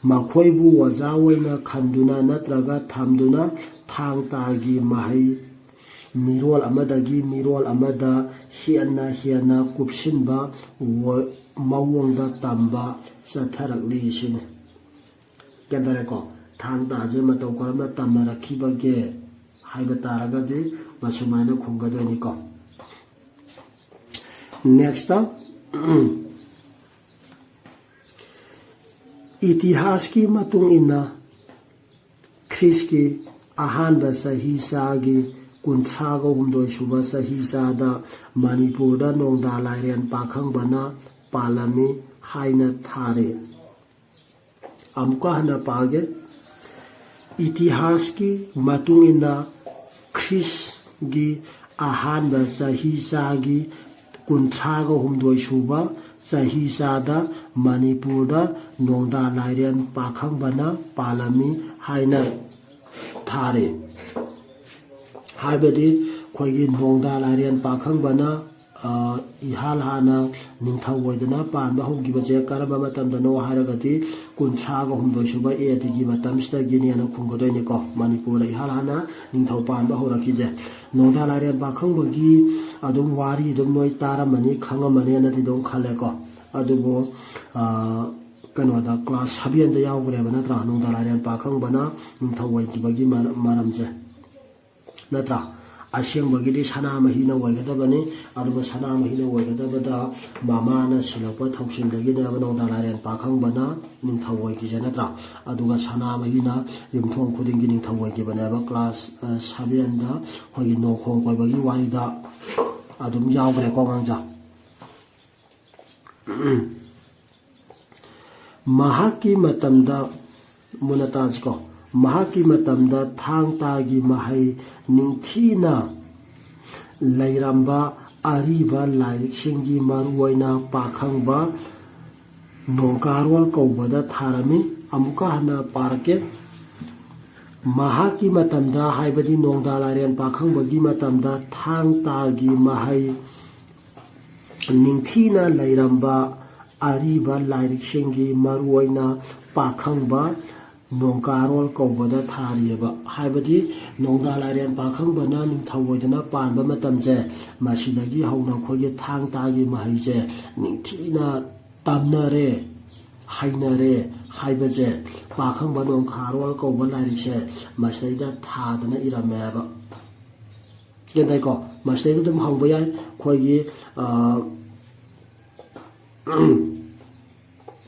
ꯃꯈꯣꯏꯕꯨ ꯑꯣꯖꯥ ꯑꯣꯏꯅ ꯈꯟꯗꯨꯅ ꯅꯠꯇ꯭ꯔꯒ ꯊꯝꯗꯨꯅ ꯊꯥꯡ ꯇꯥꯒꯤ ꯃꯍꯩ ꯃꯤꯔꯣꯜ ꯑꯃꯗꯒꯤ ꯃꯤꯔꯣꯜ ꯑꯃꯗ ꯍꯦꯟꯅ ꯍꯦꯟꯅ ꯀꯨꯞꯁꯤꯟꯕ ꯋ-, ꯃꯑꯣꯡꯗ ꯇꯝꯕ ꯆꯠꯊꯔꯛꯂꯤ ꯁꯤꯅꯤ꯫ ꯒ꯭ꯌꯥꯟ ꯇꯥꯔꯦꯀꯣ? ꯊꯥꯡ ꯇꯥꯁꯦ ꯃꯇꯧ ꯀꯔꯝꯅ ꯇꯝꯅꯔꯛꯈꯤꯕꯒꯦ ꯍꯥꯏꯕ ꯇꯥꯔꯒꯗꯤ ꯃꯁꯨꯃꯥꯏꯅ ꯈꯨꯝꯒꯗꯣꯏꯅꯤꯀꯣ꯫ Next, ꯏꯇꯤꯍꯥꯁꯀꯤ ꯃꯇꯨꯡ ꯏꯟꯅ ꯈ꯭ꯔꯤꯁꯀꯤ ꯑꯍꯥꯟꯕ ꯆꯍꯤ ꯆꯥꯒꯤ ꯀꯨꯟꯊ꯭ꯔꯥꯒ ꯍꯨꯝꯗꯣꯏ ꯁꯨꯕ ꯆꯍꯤ ꯆꯥꯗ ꯃꯅꯤꯄꯨꯔꯗ ꯅꯣꯡꯗꯥ ꯂꯥꯏꯔꯦꯟ ꯄꯥꯈꯪꯕꯅ ꯄꯥꯜꯂꯝꯃꯤ ꯍꯥꯏꯅ ꯊꯥꯔꯤ꯫ ꯑꯃꯨꯛꯀ ꯍꯟꯅ ꯄꯥꯒꯦ꯫ ꯏꯇꯤꯍꯥꯁꯀꯤ ꯃꯇꯨꯡ ꯏꯟꯅ ꯈ꯭ꯔꯤꯁꯒꯤ ꯑꯍꯥꯟꯕ ꯆꯍꯤ ꯆꯥꯒꯤ ꯀꯨꯟꯊ꯭ꯔꯥꯒ ꯍꯨꯝꯗꯣꯏ ꯁꯨꯕ ꯆꯍꯤ ꯆꯥꯗ ꯃꯅꯤꯄꯨꯔꯗ ꯅꯣꯡꯗꯥ ꯂꯥꯏꯔꯦꯟ ꯄꯥꯈꯪꯕꯅ ꯄꯥꯜꯂꯝꯃꯤ ꯍꯥꯏꯅ ꯊꯥꯔꯤ꯫ ꯍꯥꯏꯕꯗꯤ ꯑꯩꯈꯣꯏꯒꯤ ꯅꯣꯡꯗꯥ ꯂꯥꯏꯔꯦꯟ ꯄꯥꯈꯪꯕꯅ, ꯑ, ꯏꯍꯥꯟ ꯍꯥꯟꯅ ꯅꯤꯡꯊꯧ ꯑꯣꯏꯗꯨꯅ ꯄꯥꯟꯕ ꯍꯧꯈꯤꯕꯁꯦ ꯀꯔꯝꯕ ꯃꯇꯝꯗꯅꯣ ꯍꯥꯏꯔꯒꯗꯤ ꯀꯨꯟꯊ꯭ꯔꯥꯒ ꯍꯨꯝꯗꯣꯏ ꯁꯨꯕ ꯑꯦ ꯗꯤꯒꯤ ꯃꯇꯝꯁꯤꯗꯒꯤꯅꯦꯅ ꯈꯨꯝꯒꯗꯣꯏꯅꯤꯀꯣ꯫ ꯃꯅꯤꯄꯨꯔꯗ ꯏꯍꯥꯟ ꯍꯥꯟꯅ ꯅꯤꯡꯊꯧ ꯄꯥꯟꯕ ꯍꯧꯔꯛꯈꯤꯁꯦ꯫ ꯅꯣꯡꯗꯥ ꯂꯥꯏꯔꯦꯟ ꯄꯥꯈꯪꯕꯒꯤ ꯑꯗꯨꯝ ꯋꯥꯔꯤ ꯑꯗꯨꯝ ꯅꯣꯏ ꯇꯥꯔꯝꯃꯅꯤ, ꯈꯪꯉꯝꯃꯅꯤꯅꯗꯤ ꯑꯗꯨꯝ ꯈꯜꯂꯦꯀꯣ꯫ ꯑꯗꯨꯕꯨ, ꯑ, ꯀꯩꯅꯣꯗ class sevenꯗ ꯌꯥꯎꯈ꯭ꯔꯦꯕ ꯅꯠꯇ꯭ꯔꯥ? ꯅꯣꯡꯗꯥ ꯂꯥꯏꯔꯦꯟ ꯄꯥꯈꯪꯕꯅ ꯅꯤꯡꯊꯧ ꯑꯣꯏꯈꯤꯕꯒꯤ ꯃꯔ-, ꯃꯔꯝꯁꯦ꯫ ꯅꯠꯇ꯭ꯔꯥ? ꯑꯁꯦꯡꯕꯒꯤꯗꯤ ꯁꯅꯥꯃꯍꯤꯅ ꯑꯣꯏꯒꯗꯕꯅꯤ, ꯑꯗꯨꯒ ꯁꯅꯥꯃꯍꯤꯅ ꯑꯣꯏꯒꯗꯕꯗ ꯃꯃꯥꯅ ꯁꯤꯜꯂꯛꯄ ꯊꯧꯁꯤꯜꯗꯒꯤꯅꯦꯕ ꯅꯣꯡꯗꯥ ꯂꯥꯏꯔꯦꯟ ꯄꯥꯈꯪꯕꯅ ꯅꯤꯡꯊꯧ ꯑꯣꯏꯈꯤꯁꯦ ꯅꯠꯇ꯭ꯔꯥ? ꯑꯗꯨꯒ ꯁꯅꯥꯃꯍꯤꯅ ꯌꯨꯝꯊꯣꯡ ꯈꯨꯗꯤꯡꯒꯤ ꯅꯤꯡꯊꯧ ꯑꯣꯏꯈꯤꯕꯅꯦꯕ꯫ Class, ꯑ, sevenꯗ ꯑꯩꯈꯣꯏꯒꯤ ꯅꯣꯡꯈꯣꯡ ꯀꯣꯏꯕꯒꯤ ꯋꯥꯔꯤꯗ ꯑꯗꯨꯝ ꯌꯥꯎꯈ꯭ꯔꯦꯀꯣ ꯑꯉꯥꯡꯁꯦ꯫ ꯃꯍꯥꯛꯀꯤ ꯃꯇꯝꯗ, ꯃꯨꯟꯅ ꯇꯥꯁꯤꯀꯣ, ꯃꯍꯥꯛꯀꯤ ꯃꯇꯝꯗ ꯊꯥꯡ ꯇꯥꯒꯤ ꯃꯍꯩ ꯅꯤꯡꯊꯤꯅ ꯂꯩꯔꯝꯕ ꯑꯔꯤꯕ ꯂꯥꯏꯔꯤꯛꯁꯤꯡꯒꯤ, ꯃꯔꯨꯑꯣꯏꯅ ꯄꯥꯈꯪꯕ ꯅꯣꯡꯀꯥꯔꯣꯜ ꯀꯧꯕꯗ ꯊꯥꯔꯝꯃꯤ꯫ ꯑꯃꯨꯛꯀ ꯍꯟꯅ ꯄꯥꯔꯛꯀꯦ꯫ ꯃꯍꯥꯛꯀꯤ ꯃꯇꯝꯗ, ꯍꯥꯏꯕꯗꯤ ꯅꯣꯡꯗꯥ ꯂꯥꯏꯔꯦꯟ ꯄꯥꯈꯪꯕꯒꯤ ꯃꯇꯝꯗ, ꯊꯥꯡ ꯇꯥꯒꯤ ꯃꯍꯩ ꯅꯤꯡꯊꯤꯅ ꯂꯩꯔꯝꯕ ꯑꯔꯤꯕ ꯂꯥꯏꯔꯤꯛꯁꯤꯡꯒꯤ, ꯃꯔꯨꯑꯣꯏꯅ ꯄꯥꯈꯪꯕ ꯅꯣꯡꯀꯥꯔꯣꯜ ꯀꯧꯕꯗ ꯊꯥꯔꯤꯑꯕ꯫ ꯍꯥꯏꯕꯗꯤ ꯅꯣꯡꯗꯥ ꯂꯥꯏꯔꯦꯟ ꯄꯥꯈꯪꯕꯅ ꯅꯤꯡꯊꯧ ꯑꯣꯏꯗꯨꯅ ꯄꯥꯟꯕ ꯃꯇꯝꯁꯦ, ꯃꯁꯤꯗꯒꯤ ꯍꯧꯅ ꯑꯩꯈꯣꯏꯒꯤ ꯊꯥꯡ ꯇꯥꯒꯤ ꯃꯍꯩꯁꯦ ꯅꯤꯡꯊꯤꯅ ꯇꯝꯅꯔꯦ, ꯍꯩꯅꯔꯦ ꯍꯥꯏꯕꯁꯦ ꯄꯥꯈꯪꯕ ꯅꯣꯡꯀꯥꯔꯣꯜ ꯀꯧꯕ ꯂꯥꯏꯔꯤꯛꯁꯦ ꯃꯁꯤꯗꯩꯗ ꯊꯥꯗꯅ ꯏꯔꯝꯃꯦ ꯍꯥꯏꯕ꯫ ꯒ꯭ꯌꯥꯟ ꯇꯥꯏꯀꯣ? ꯃꯁꯤꯗꯩꯗ ꯑꯗꯨꯝ ꯍꯪꯕ ꯌꯥꯏ꯫ ꯑꯩꯈꯣꯏꯒꯤ, ꯑ,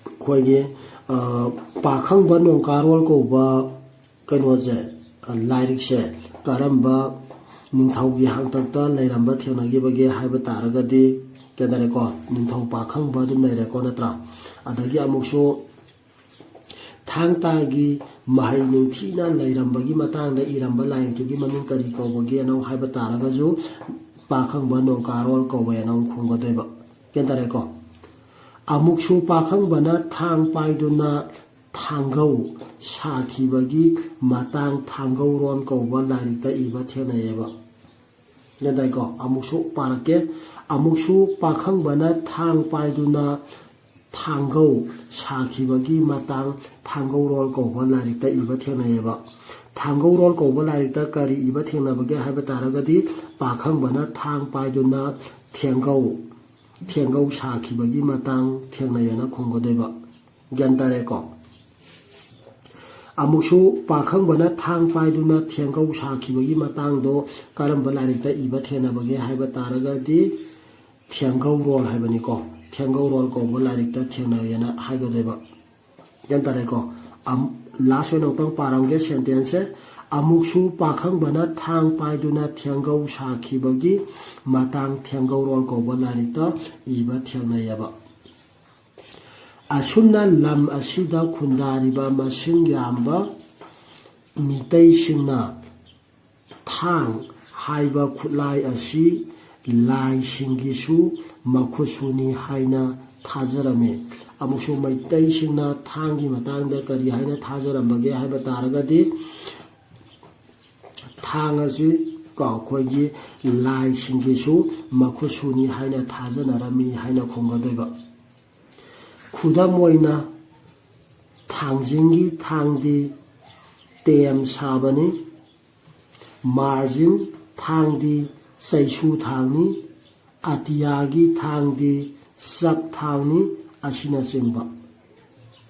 ꯑꯩꯈꯣꯏꯒꯤ, ꯑ, ꯄꯥꯈꯪꯕ ꯅꯣꯡꯀꯥꯔꯣꯜ ꯀꯧꯕ ꯀꯩꯅꯣꯁꯦ, ꯑ, ꯂꯥꯏꯔꯤꯛꯁꯦ ꯀꯔꯝꯕ ꯅꯤꯡꯊꯧꯒꯤ ꯍꯥꯛꯇꯛꯇ ꯂꯩꯔꯝꯕ ꯊꯦꯡꯅꯈꯤꯕꯒꯦ ꯍꯥꯏꯕ ꯇꯥꯔꯒꯗꯤ, ꯀꯩ ꯍꯥꯏꯇꯥꯔꯦꯀꯣ, ꯅꯤꯡꯊꯧ ꯄꯥꯈꯪꯕ ꯑꯗꯨꯝ ꯂꯩꯔꯦꯀꯣ, ꯅꯠꯇ꯭ꯔꯥ? ꯑꯗꯒꯤ ꯑꯃꯨꯛꯁꯨ ꯊꯥꯡ ꯇꯥꯒꯤ ꯃꯍꯩ ꯅꯤꯡꯊꯤꯅ ꯂꯩꯔꯝꯕꯒꯤ ꯃꯇꯥꯡꯗ ꯏꯔꯝꯕ ꯂꯥꯏꯔꯤꯛꯇꯨꯒꯤ ꯃꯃꯤꯡ ꯀꯔꯤ ꯀꯧꯕꯒꯦꯅ ꯍꯥꯏꯕ ꯇꯥꯔꯒꯁꯨ, ꯄꯥꯈꯪꯕ ꯅꯣꯡꯀꯥꯔꯣꯜ ꯀꯧꯋꯦꯅ ꯑꯃꯨꯛ ꯈꯨꯝꯒꯗꯣꯏꯕ꯫ ꯒ꯭ꯌꯥꯟ ꯇꯥꯔꯦꯀꯣ? ꯑꯃꯨꯛꯁꯨ ꯄꯥꯈꯪꯕꯅ ꯊꯥꯡ ꯄꯥꯏꯗꯨꯅ ꯊꯥꯡꯒꯧ ꯁꯥꯈꯤꯕꯒꯤ ꯃꯇꯥꯡ ꯊꯥꯡꯒꯧꯔꯣꯟ ꯀꯧꯕ ꯂꯥꯏꯔꯤꯛꯇ ꯏꯕ ꯊꯦꯡꯅꯩꯌꯦꯕ꯫ ꯒ꯭ꯌꯥꯟ ꯇꯥꯏꯀꯣ? ꯑꯃꯨꯛꯁꯨ ꯄꯥꯔꯛꯀꯦ꯫ ꯑꯃꯨꯛꯁꯨ ꯄꯥꯈꯪꯕꯅ ꯊꯥꯡ ꯄꯥꯏꯗꯨꯅ ꯊꯥꯡꯒꯧ ꯁꯥꯈꯤꯕꯒꯤ ꯃꯇꯥꯡ ꯊꯥꯡꯒꯧꯔꯣꯜ ꯀꯧꯕ ꯂꯥꯏꯔꯤꯛꯇ ꯏꯕ ꯊꯦꯡꯅꯩꯌꯦꯕ꯫ ꯊꯥꯡꯒꯧꯔꯣꯜ ꯀꯧꯕ ꯂꯥꯏꯔꯤꯛꯇ ꯀꯔꯤ ꯏꯕ ꯊꯦꯡꯅꯕꯒꯦ ꯍꯥꯏꯕ ꯇꯥꯔꯒꯗꯤ, ꯄꯥꯈꯪꯕꯅ ꯊꯥꯡ ꯄꯥꯏꯗꯨꯅ ꯊꯦꯡꯒꯧ, ꯊꯦꯡꯒꯧ ꯁꯥꯈꯤꯕꯒꯤ ꯃꯇꯥꯡ ꯊꯦꯡꯅꯩꯌꯦꯅ ꯈꯨꯝꯒꯗꯣꯏꯕ꯫ ꯒ꯭ꯌꯥꯟ ꯇꯥꯔꯦꯀꯣ? ꯑꯃꯨꯛꯁꯨ ꯄꯥꯈꯪꯕꯅ ꯊꯥꯡ ꯄꯥꯏꯗꯨꯅ ꯊꯦꯡꯒꯧ ꯁꯥꯈꯤꯕꯒꯤ ꯃꯇꯥꯡꯗꯣ ꯀꯔꯝꯕ ꯂꯥꯏꯔꯤꯛꯇ ꯏꯕ ꯊꯦꯡꯅꯕꯒꯦ ꯍꯥꯏꯕ ꯇꯥꯔꯒꯗꯤ, ꯊꯦꯡꯒꯧꯔꯣꯜ ꯍꯥꯏꯕꯅꯤꯀꯣ꯫ ꯊꯦꯡꯒꯧꯔꯣꯜ ꯀꯧꯕ ꯂꯥꯏꯔꯤꯛꯇ ꯊꯦꯡꯅꯩꯌꯦꯅ ꯍꯥꯏꯒꯗꯣꯏꯕ꯫ ꯒ꯭ꯌꯥꯟ ꯇꯥꯔꯦꯀꯣ? ꯑꯝ-, ꯂꯥꯁ ꯑꯣꯏꯅ ꯑꯃꯨꯛꯇꯪ ꯄꯥꯔꯝꯒꯦ ꯁꯦꯟꯇꯦꯟꯁꯁꯦ꯫ ꯑꯃꯨꯛꯁꯨ ꯄꯥꯈꯪꯕꯅ ꯊꯥꯡ ꯄꯥꯏꯗꯨꯅ ꯊꯦꯡꯒꯧ ꯁꯥꯈꯤꯕꯒꯤ ꯃꯇꯥꯡ ꯊꯦꯡꯒꯧꯔꯣꯜ ꯀꯧꯕ ꯂꯥꯏꯔꯤꯛꯇ ꯏꯕ ꯊꯦꯡꯅꯩꯌꯦꯕ꯫ ꯑꯁꯨꯝꯅ ꯂꯝ ꯑꯁꯤꯗ ꯈꯨꯟꯗꯥꯔꯤꯕ ꯃꯁꯤꯡ ꯌꯥꯝꯕ ꯃꯤꯇꯩꯁꯤꯡꯅ ꯊꯥꯡ ꯍꯥꯏꯕ ꯈꯨꯠꯂꯥꯏ ꯑꯁꯤ ꯂꯥꯏꯁꯤꯡꯒꯤꯁꯨ ꯃꯈꯨꯠꯁꯨꯅꯤ ꯍꯥꯏꯅ ꯊꯥꯖꯔꯝꯃꯤ꯫ ꯑꯃꯨꯛꯁꯨ ꯃꯩꯇꯩꯁꯤꯡꯅ ꯊꯥꯡꯒꯤ ꯃꯇꯥꯡꯗ ꯀꯔꯤ ꯍꯥꯏꯅ ꯊꯥꯖꯔꯝꯕꯒꯦ ꯍꯥꯏꯕ ꯇꯥꯔꯒꯗꯤ, ꯊꯥꯡ ꯑꯁꯤ ꯀꯣ ꯑꯩꯈꯣꯏꯒꯤ ꯂꯥꯏꯁꯤꯡꯒꯤꯁꯨ ꯃꯈꯨꯠꯁꯨꯅꯤ ꯍꯥꯏꯅ ꯊꯥꯖꯅꯔꯝꯃꯤ ꯍꯥꯏꯅ ꯈꯨꯝꯒꯗꯣꯏꯕ꯫ ꯈꯨꯗꯝ ꯑꯣꯏꯅ, ꯊꯥꯡꯖꯤꯡꯒꯤ ꯊꯥꯡꯗꯤ ꯇꯦꯝ ꯁꯥꯕꯅꯤ, ꯃꯥꯔꯖꯤꯡ ꯊꯥꯡꯗꯤ ꯆꯩꯁꯨ ꯊꯥꯡꯅꯤ, ꯑꯇꯤꯌꯥꯒꯤ ꯊꯥꯡꯗꯤ ꯆꯞ ꯊꯥꯡꯅꯤ, ꯑꯁꯤꯅꯆꯤꯡꯕ꯫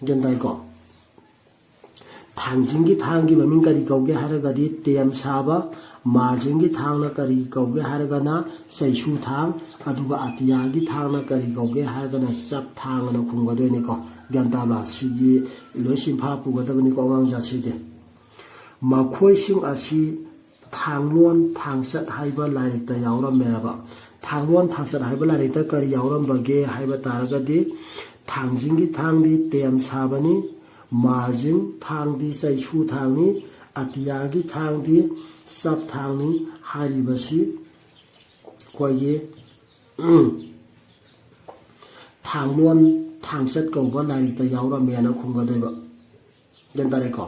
ꯒ꯭ꯌꯥꯟ ꯇꯥꯏꯀꯣ? ꯊꯥꯡꯖꯤꯡꯒꯤ ꯊꯥꯡꯒꯤ ꯃꯃꯤꯡ ꯀꯔꯤ ꯀꯧꯒꯦ ꯍꯥꯏꯔꯒꯗꯤ ꯇꯦꯝ ꯁꯥꯕ, ꯃꯥꯔꯖꯤꯡꯒꯤ ꯊꯥꯡꯅ ꯀꯔꯤ ꯀꯧꯒꯦ ꯍꯥꯏꯔꯒꯅ ꯆꯩꯁꯨ ꯊꯥꯡ, ꯑꯗꯨꯒ ꯑꯇꯤꯌꯥꯒꯤ ꯊꯥꯡꯅ ꯀꯔꯤ ꯀꯧꯒꯦ ꯍꯥꯏꯔꯒꯅ ꯆꯞ ꯊꯥꯡ ꯑꯅ ꯈꯨꯝꯒꯗꯣꯏꯅꯤꯀꯣ꯫ ꯒ꯭ꯌꯥꯟ ꯇꯥꯕ꯭ꯔꯥ? ꯁꯤꯒꯤ ꯂꯣꯏ ꯁꯤꯟꯐꯥ ꯄꯨꯒꯗꯕꯅꯤꯀꯣ ꯑꯉꯥꯡ ꯖꯥꯠꯁꯤꯗꯤ꯫ ꯃꯈꯣꯏꯁꯤꯡ ꯑꯁꯤ ꯊꯥꯡꯂꯣꯟ ꯊꯥꯡꯆꯠ ꯍꯥꯏꯕ ꯂꯥꯏꯔꯤꯛꯇ ꯌꯥꯎꯔꯝꯃꯦꯕ꯫ ꯊꯥꯡꯂꯣꯟ ꯊꯥꯡꯆꯠ ꯍꯥꯏꯕ ꯂꯥꯏꯔꯤꯛꯇ ꯀꯔꯤ ꯌꯥꯎꯔꯝꯕꯒꯦ ꯍꯥꯏꯕ ꯇꯥꯔꯒꯗꯤ, ꯊꯥꯡꯖꯤꯡꯒꯤ ꯊꯥꯡꯗꯤ ꯇꯦꯝ ꯁꯥꯕꯅꯤ, ꯃꯥꯔꯖꯤꯡ ꯊꯥꯡꯗꯤ ꯆꯩꯁꯨ ꯊꯥꯡꯅꯤ, ꯑꯇꯤꯌꯥꯒꯤ ꯊꯥꯡꯗꯤ ꯆꯞ ꯊꯥꯡꯅꯤ ꯍꯥꯏꯔꯤꯕꯁꯤ ꯑꯩꯈꯣꯏꯒꯤ, ꯎꯝ, ꯊꯥꯡꯂꯣꯟ ꯊꯥꯡꯆꯠ ꯀꯧꯕ ꯂꯥꯏꯔꯤꯛꯇ ꯌꯥꯎꯔꯝꯃꯦꯅ ꯈꯨꯝꯒꯗꯣꯏꯕ꯫ ꯒ꯭ꯌꯥꯟ ꯇꯥꯔꯦꯀꯣ?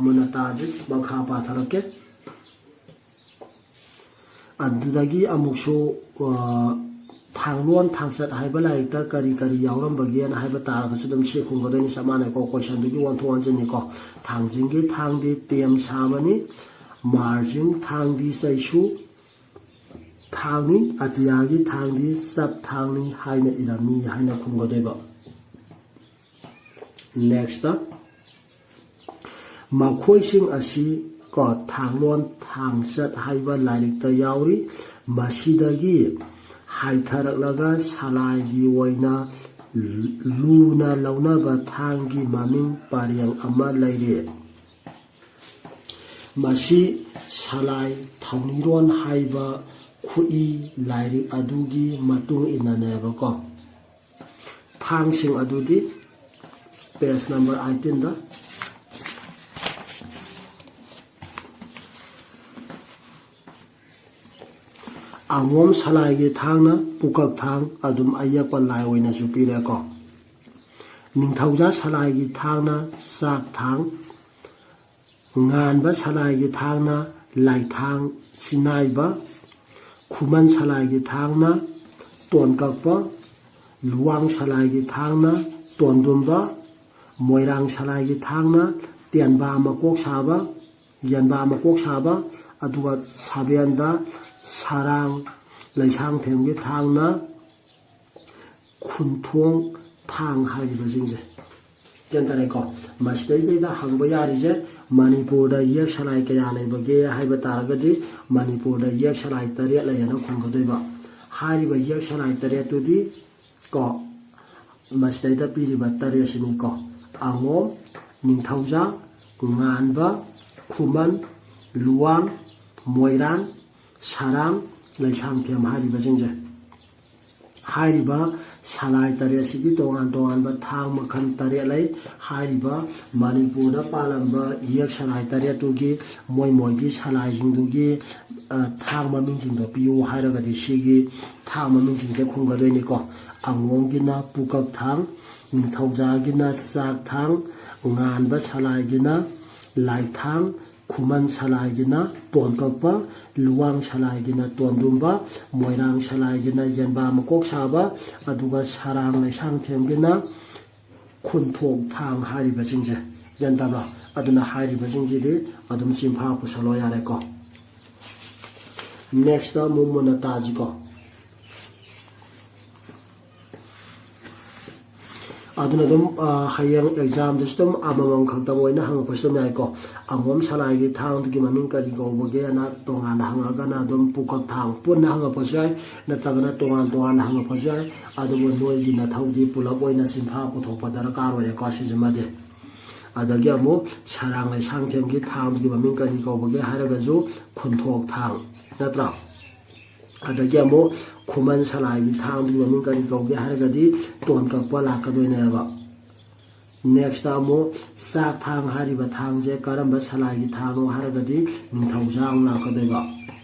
ꯃꯨꯟꯅ ꯇꯥꯁꯤ, ꯃꯈꯥ ꯄꯥꯊꯔꯛꯀꯦ꯫ ꯑꯗꯨꯗꯒꯤ ꯑꯃꯨꯛꯁꯨ, ꯑ, ꯊꯥꯡꯂꯣꯟ ꯊꯥꯡꯆꯠ ꯍꯥꯏꯕ ꯂꯥꯏꯔꯤꯛꯇ ꯀꯔꯤ ꯀꯔꯤ ꯌꯥꯎꯔꯝꯕꯒꯦꯅ ꯍꯥꯏꯕ ꯇꯥꯔꯒꯁꯨ ꯑꯗꯨꯝ ꯁꯤ ꯈꯨꯝꯒꯗꯣꯏꯅꯤ, ꯆꯞ ꯃꯥꯟꯅꯩꯀꯣ꯫ ꯀꯣꯏꯁꯟꯗꯨꯒꯤ ꯑꯣꯟꯊꯣꯛ ꯑꯣꯟꯁꯤꯟꯅꯤꯀꯣ꯫ ꯊꯥꯡꯖꯤꯡꯒꯤ ꯊꯥꯡꯗꯤ ꯇꯦꯝ ꯁꯥꯕꯅꯤ, ꯃꯥꯔꯖꯤꯡ ꯊꯥꯡꯗꯤ ꯆꯩꯁꯨ ꯊꯥꯡꯅꯤ, ꯑꯇꯤꯌꯥꯒꯤ ꯊꯥꯡꯗꯤ ꯆꯞ ꯊꯥꯡꯅꯤ ꯍꯥꯏꯅ ꯏꯔꯝꯃꯤ ꯍꯥꯏꯅ ꯈꯨꯝꯒꯗꯣꯏꯕ꯫ Next, ꯃꯈꯣꯏꯁꯤꯡ ꯑꯁꯤ ꯀꯣ ꯊꯥꯡꯂꯣꯟ ꯊꯥꯡꯆꯠ ꯍꯥꯏꯕ ꯂꯥꯏꯔꯤꯛꯇ ꯌꯥꯎꯔꯤ꯫ ꯃꯁꯤꯗꯒꯤ ꯍꯥꯏꯊꯔꯛꯂꯒ ꯁꯂꯥꯏꯒꯤ ꯑꯣꯏꯅ ꯂꯨꯅ ꯂꯧꯅꯕ ꯊꯥꯡꯒꯤ ꯃꯃꯤꯡ ꯄꯔꯦꯡ ꯑꯃ ꯂꯩꯔꯤ꯫ ꯃꯁꯤ ꯁꯂꯥꯏ ꯊꯧꯅꯤꯔꯣꯟ ꯍꯥꯏꯕ ꯈꯨꯠꯏ ꯂꯥꯏꯔꯤꯛ ꯑꯗꯨꯒꯤ ꯃꯇꯨꯡ ꯏꯟꯅꯅꯦꯕꯀꯣ꯫ ꯊꯥꯡꯁꯤꯡ ꯑꯗꯨꯗꯤ page number eighteen ꯗ꯫ ꯑꯉꯣꯝ ꯁꯂꯥꯏꯒꯤ ꯊꯥꯡꯅ ꯄꯨꯀꯛ ꯊꯥꯡ ꯑꯗꯨꯝ ꯑꯌꯦꯛꯄ ꯂꯥꯏ ꯑꯣꯏꯅꯁꯨ ꯄꯤꯔꯦꯀꯣ꯫ ꯅꯤꯡꯊꯧꯖꯥ ꯁꯂꯥꯏꯒꯤ ꯊꯥꯡꯅ ꯆꯥꯛ ꯊꯥꯡ, ꯉꯥꯟꯕ ꯁꯂꯥꯏꯒꯤ ꯊꯥꯡꯅ ꯂꯥꯏꯊꯥꯡ ꯆꯤꯅꯥꯏꯕ, ꯈꯨꯃꯟ ꯁꯂꯥꯏꯒꯤ ꯊꯥꯡꯅ ꯇꯣꯟꯀꯛꯄ, ꯂꯨꯋꯥꯡ ꯁꯂꯥꯏꯒꯤ ꯊꯥꯡꯅ ꯇꯣꯟꯗꯨꯝꯕ, ꯃꯣꯏꯔꯥꯡ ꯁꯂꯥꯏꯒꯤ ꯊꯥꯡꯅ ꯇꯦꯟꯕꯥ ꯃꯀꯣꯛ ꯁꯥꯕ, ꯌꯦꯟꯕꯥ ꯃꯀꯣꯛ ꯁꯥꯕ, ꯑꯗꯨꯒ ꯁꯥꯕꯦꯟꯗ ꯁꯔꯥꯡ ꯂꯩꯁꯥꯡꯊꯦꯝꯒꯤ ꯊꯥꯡꯅ ꯈꯨꯟꯊꯣꯡ ꯊꯥꯡ ꯍꯥꯏꯔꯤꯕꯁꯤꯡꯁꯦ꯫ ꯒ꯭ꯌꯥꯟ ꯇꯥꯔꯦꯀꯣ? ꯃꯁꯤꯗꯩꯗꯩꯗ ꯍꯪꯕ ꯌꯥꯔꯤꯁꯦ, ꯃꯅꯤꯄꯨꯔꯗ ꯌꯦꯛ ꯁꯂꯥꯏ ꯀꯌꯥ ꯂꯩꯕꯒꯦ ꯍꯥꯏꯕ ꯇꯥꯔꯒꯗꯤ, ꯃꯅꯤꯄꯨꯔꯗ ꯌꯦꯛ ꯁꯂꯥꯏ ꯇꯔꯦꯠ ꯂꯩꯌꯦꯅ ꯈꯨꯝꯒꯗꯣꯏꯕ꯫ ꯍꯥꯏꯔꯤꯕ ꯌꯦꯛ ꯁꯂꯥꯏ ꯇꯔꯦꯠꯇꯨꯗꯤ ꯀꯣ, ꯃꯁꯤꯗꯩꯗ ꯄꯤꯔꯤꯕ ꯇꯔꯦꯠꯁꯤꯅꯤꯀꯣ: ꯑꯉꯣꯝ, ꯅꯤꯡꯊꯧꯖꯥ, ꯉꯥꯟꯕ, ꯈꯨꯃꯟ, ꯂꯨꯋꯥꯡ, ꯃꯣꯏꯔꯥꯡ, ꯁꯔꯥꯡ, ꯂꯩꯁꯥꯡꯊꯦꯝ ꯍꯥꯏꯔꯤꯕꯁꯤꯡꯁꯦ꯫ ꯍꯥꯏꯔꯤꯕ ꯁꯂꯥꯏ ꯇꯔꯦꯠꯁꯤꯒꯤ ꯇꯣꯉꯥꯟ ꯇꯣꯉꯥꯟꯕ ꯊꯥꯡ ꯃꯈꯜ ꯇꯔꯦꯠ ꯂꯩ꯫ ꯍꯥꯏꯔꯤꯕ ꯃꯅꯤꯄꯨꯔꯗ ꯄꯥꯜꯂꯝꯕ ꯌꯦꯛ ꯁꯂꯥꯏ ꯇꯔꯦꯠꯇꯨꯒꯤ ꯃꯣꯏ ꯃꯣꯏꯒꯤ ꯁꯂꯥꯏꯁꯤꯡꯗꯨꯒꯤ, ꯑ, ꯊꯥꯡ ꯃꯃꯤꯡꯁꯤꯡꯗꯣ ꯄꯤꯌꯨ ꯍꯥꯏꯔꯒꯗꯤ ꯁꯤꯒꯤ ꯊꯥꯡ ꯃꯃꯤꯡꯁꯤꯡꯁꯦ ꯈꯨꯝꯒꯗꯣꯏꯅꯤꯀꯣ꯫ ꯑꯉꯣꯝꯒꯤꯅ ꯄꯨꯀꯛ ꯊꯥꯡ, ꯅꯤꯡꯊꯧꯖꯥꯒꯤꯅ ꯆꯥꯛ ꯊꯥꯡ, ꯉꯥꯟꯕ ꯁꯂꯥꯏꯒꯤꯅ ꯂꯥꯏꯊꯥꯡ, ꯈꯨꯃꯟ ꯁꯂꯥꯏꯒꯤꯅ ꯇꯣꯟꯀꯛꯄ, ꯂꯨꯋꯥꯡ ꯁꯂꯥꯏꯒꯤꯅ ꯇꯣꯟꯗꯨꯝꯕ, ꯃꯣꯏꯔꯥꯡ ꯁꯂꯥꯏꯒꯤꯅ ꯌꯦꯟꯕꯥ ꯃꯀꯣꯛ ꯁꯥꯕ, ꯑꯗꯨꯒ ꯁꯔꯥꯡ ꯂꯩꯁꯥꯡꯊꯦꯝꯒꯤꯅ ꯈꯨꯟꯊꯣꯛ ꯊꯥꯡ ꯍꯥꯏꯔꯤꯕꯁꯤꯡꯁꯦ꯫ ꯒ꯭ꯌꯥꯟ ꯇꯥꯕ꯭ꯔꯣ? ꯑꯗꯨꯅ ꯍꯥꯏꯔꯤꯕꯁꯤꯡꯁꯤꯗꯤ ꯑꯗꯨꯝ ꯆꯤꯟꯐꯥ ꯄꯨꯁꯜꯂꯣ ꯌꯥꯔꯦꯀꯣ꯫ Next ꯑꯃꯨꯛ ꯃꯨꯟꯅ ꯇꯥꯁꯤꯀꯣ꯫ ꯑꯗꯨꯅ ꯑꯗꯨꯝ, ꯑ, ꯍꯌꯦꯡ exam ꯗꯁꯨ ꯑꯗꯨꯝ ꯑꯃꯃꯝ ꯈꯛꯇꯪ ꯑꯣꯏꯅ ꯍꯪꯉꯛꯄꯁꯨ ꯑꯗꯨꯝ ꯌꯥꯏꯀꯣ꯫ ꯑꯉꯣꯝ ꯁꯂꯥꯏꯒꯤ ꯊꯥꯡꯗꯨꯒꯤ ꯃꯃꯤꯡ ꯀꯔꯤ ꯀꯧꯕꯒꯦꯅ ꯇꯣꯉꯥꯟꯅ ꯍꯪꯉꯛꯑꯒꯅ ꯑꯗꯨꯝ ꯄꯨꯀꯛ ꯊꯥꯡ ꯄꯨꯟꯅ ꯍꯪꯉꯛꯄꯁꯨ ꯌꯥꯏ, ꯅꯠꯇ꯭ꯔꯒꯅ ꯇꯣꯉꯥꯟ ꯇꯣꯉꯥꯟꯅ ꯍꯪꯉꯛꯄꯁꯨ ꯌꯥꯏ꯫ ꯑꯗꯨꯕꯨ ꯅꯣꯏꯒꯤ ꯅꯊꯧꯗꯤ ꯄꯨꯂꯞ ꯑꯣꯏꯅ ꯆꯤꯟꯐꯥ ꯄꯨꯊꯣꯛꯄ ꯗꯔꯀꯥꯔ ꯑꯣꯏꯔꯦꯀꯣ ꯁꯤꯁꯤꯃꯗꯤ꯫ ꯑꯗꯒꯤ ꯑꯃꯨꯛ ꯁꯔꯥꯡ ꯂꯩꯁꯥꯡꯊꯦꯝꯒꯤ ꯊꯥꯡꯗꯨꯒꯤ ꯃꯃꯤꯡ ꯀꯔꯤ ꯀꯧꯕꯒꯦ ꯍꯥꯏꯔꯒꯁꯨ ꯈꯨꯟꯊꯣꯛ ꯊꯥꯡ, ꯅꯠꯇ꯭ꯔꯥ? ꯑꯗꯒꯤ ꯑꯃꯨꯛ ꯈꯨꯃꯟ ꯁꯂꯥꯏꯒꯤ ꯊꯥꯡꯗꯨꯒꯤ ꯃꯃꯤꯡ ꯀꯔꯤ ꯀꯧꯒꯦ ꯍꯥꯏꯔꯒꯗꯤ ꯇꯣꯟ ꯀꯛꯄ ꯂꯥꯛꯀꯗꯣꯏꯅꯦꯕ꯫ Next ꯑꯃꯨꯛ ꯆꯥꯛ ꯊꯥꯡ ꯍꯥꯏꯔꯤꯕ ꯊꯥꯡꯁꯦ ꯀꯔꯝꯕ ꯁꯂꯥꯏꯒꯤ ꯊꯥꯡꯅꯣ ꯍꯥꯏꯔꯒꯗꯤ ꯅꯤꯡꯊꯧꯖꯥ ꯑꯃꯨꯛ ꯂꯥꯛꯀꯗꯣꯏꯕ꯫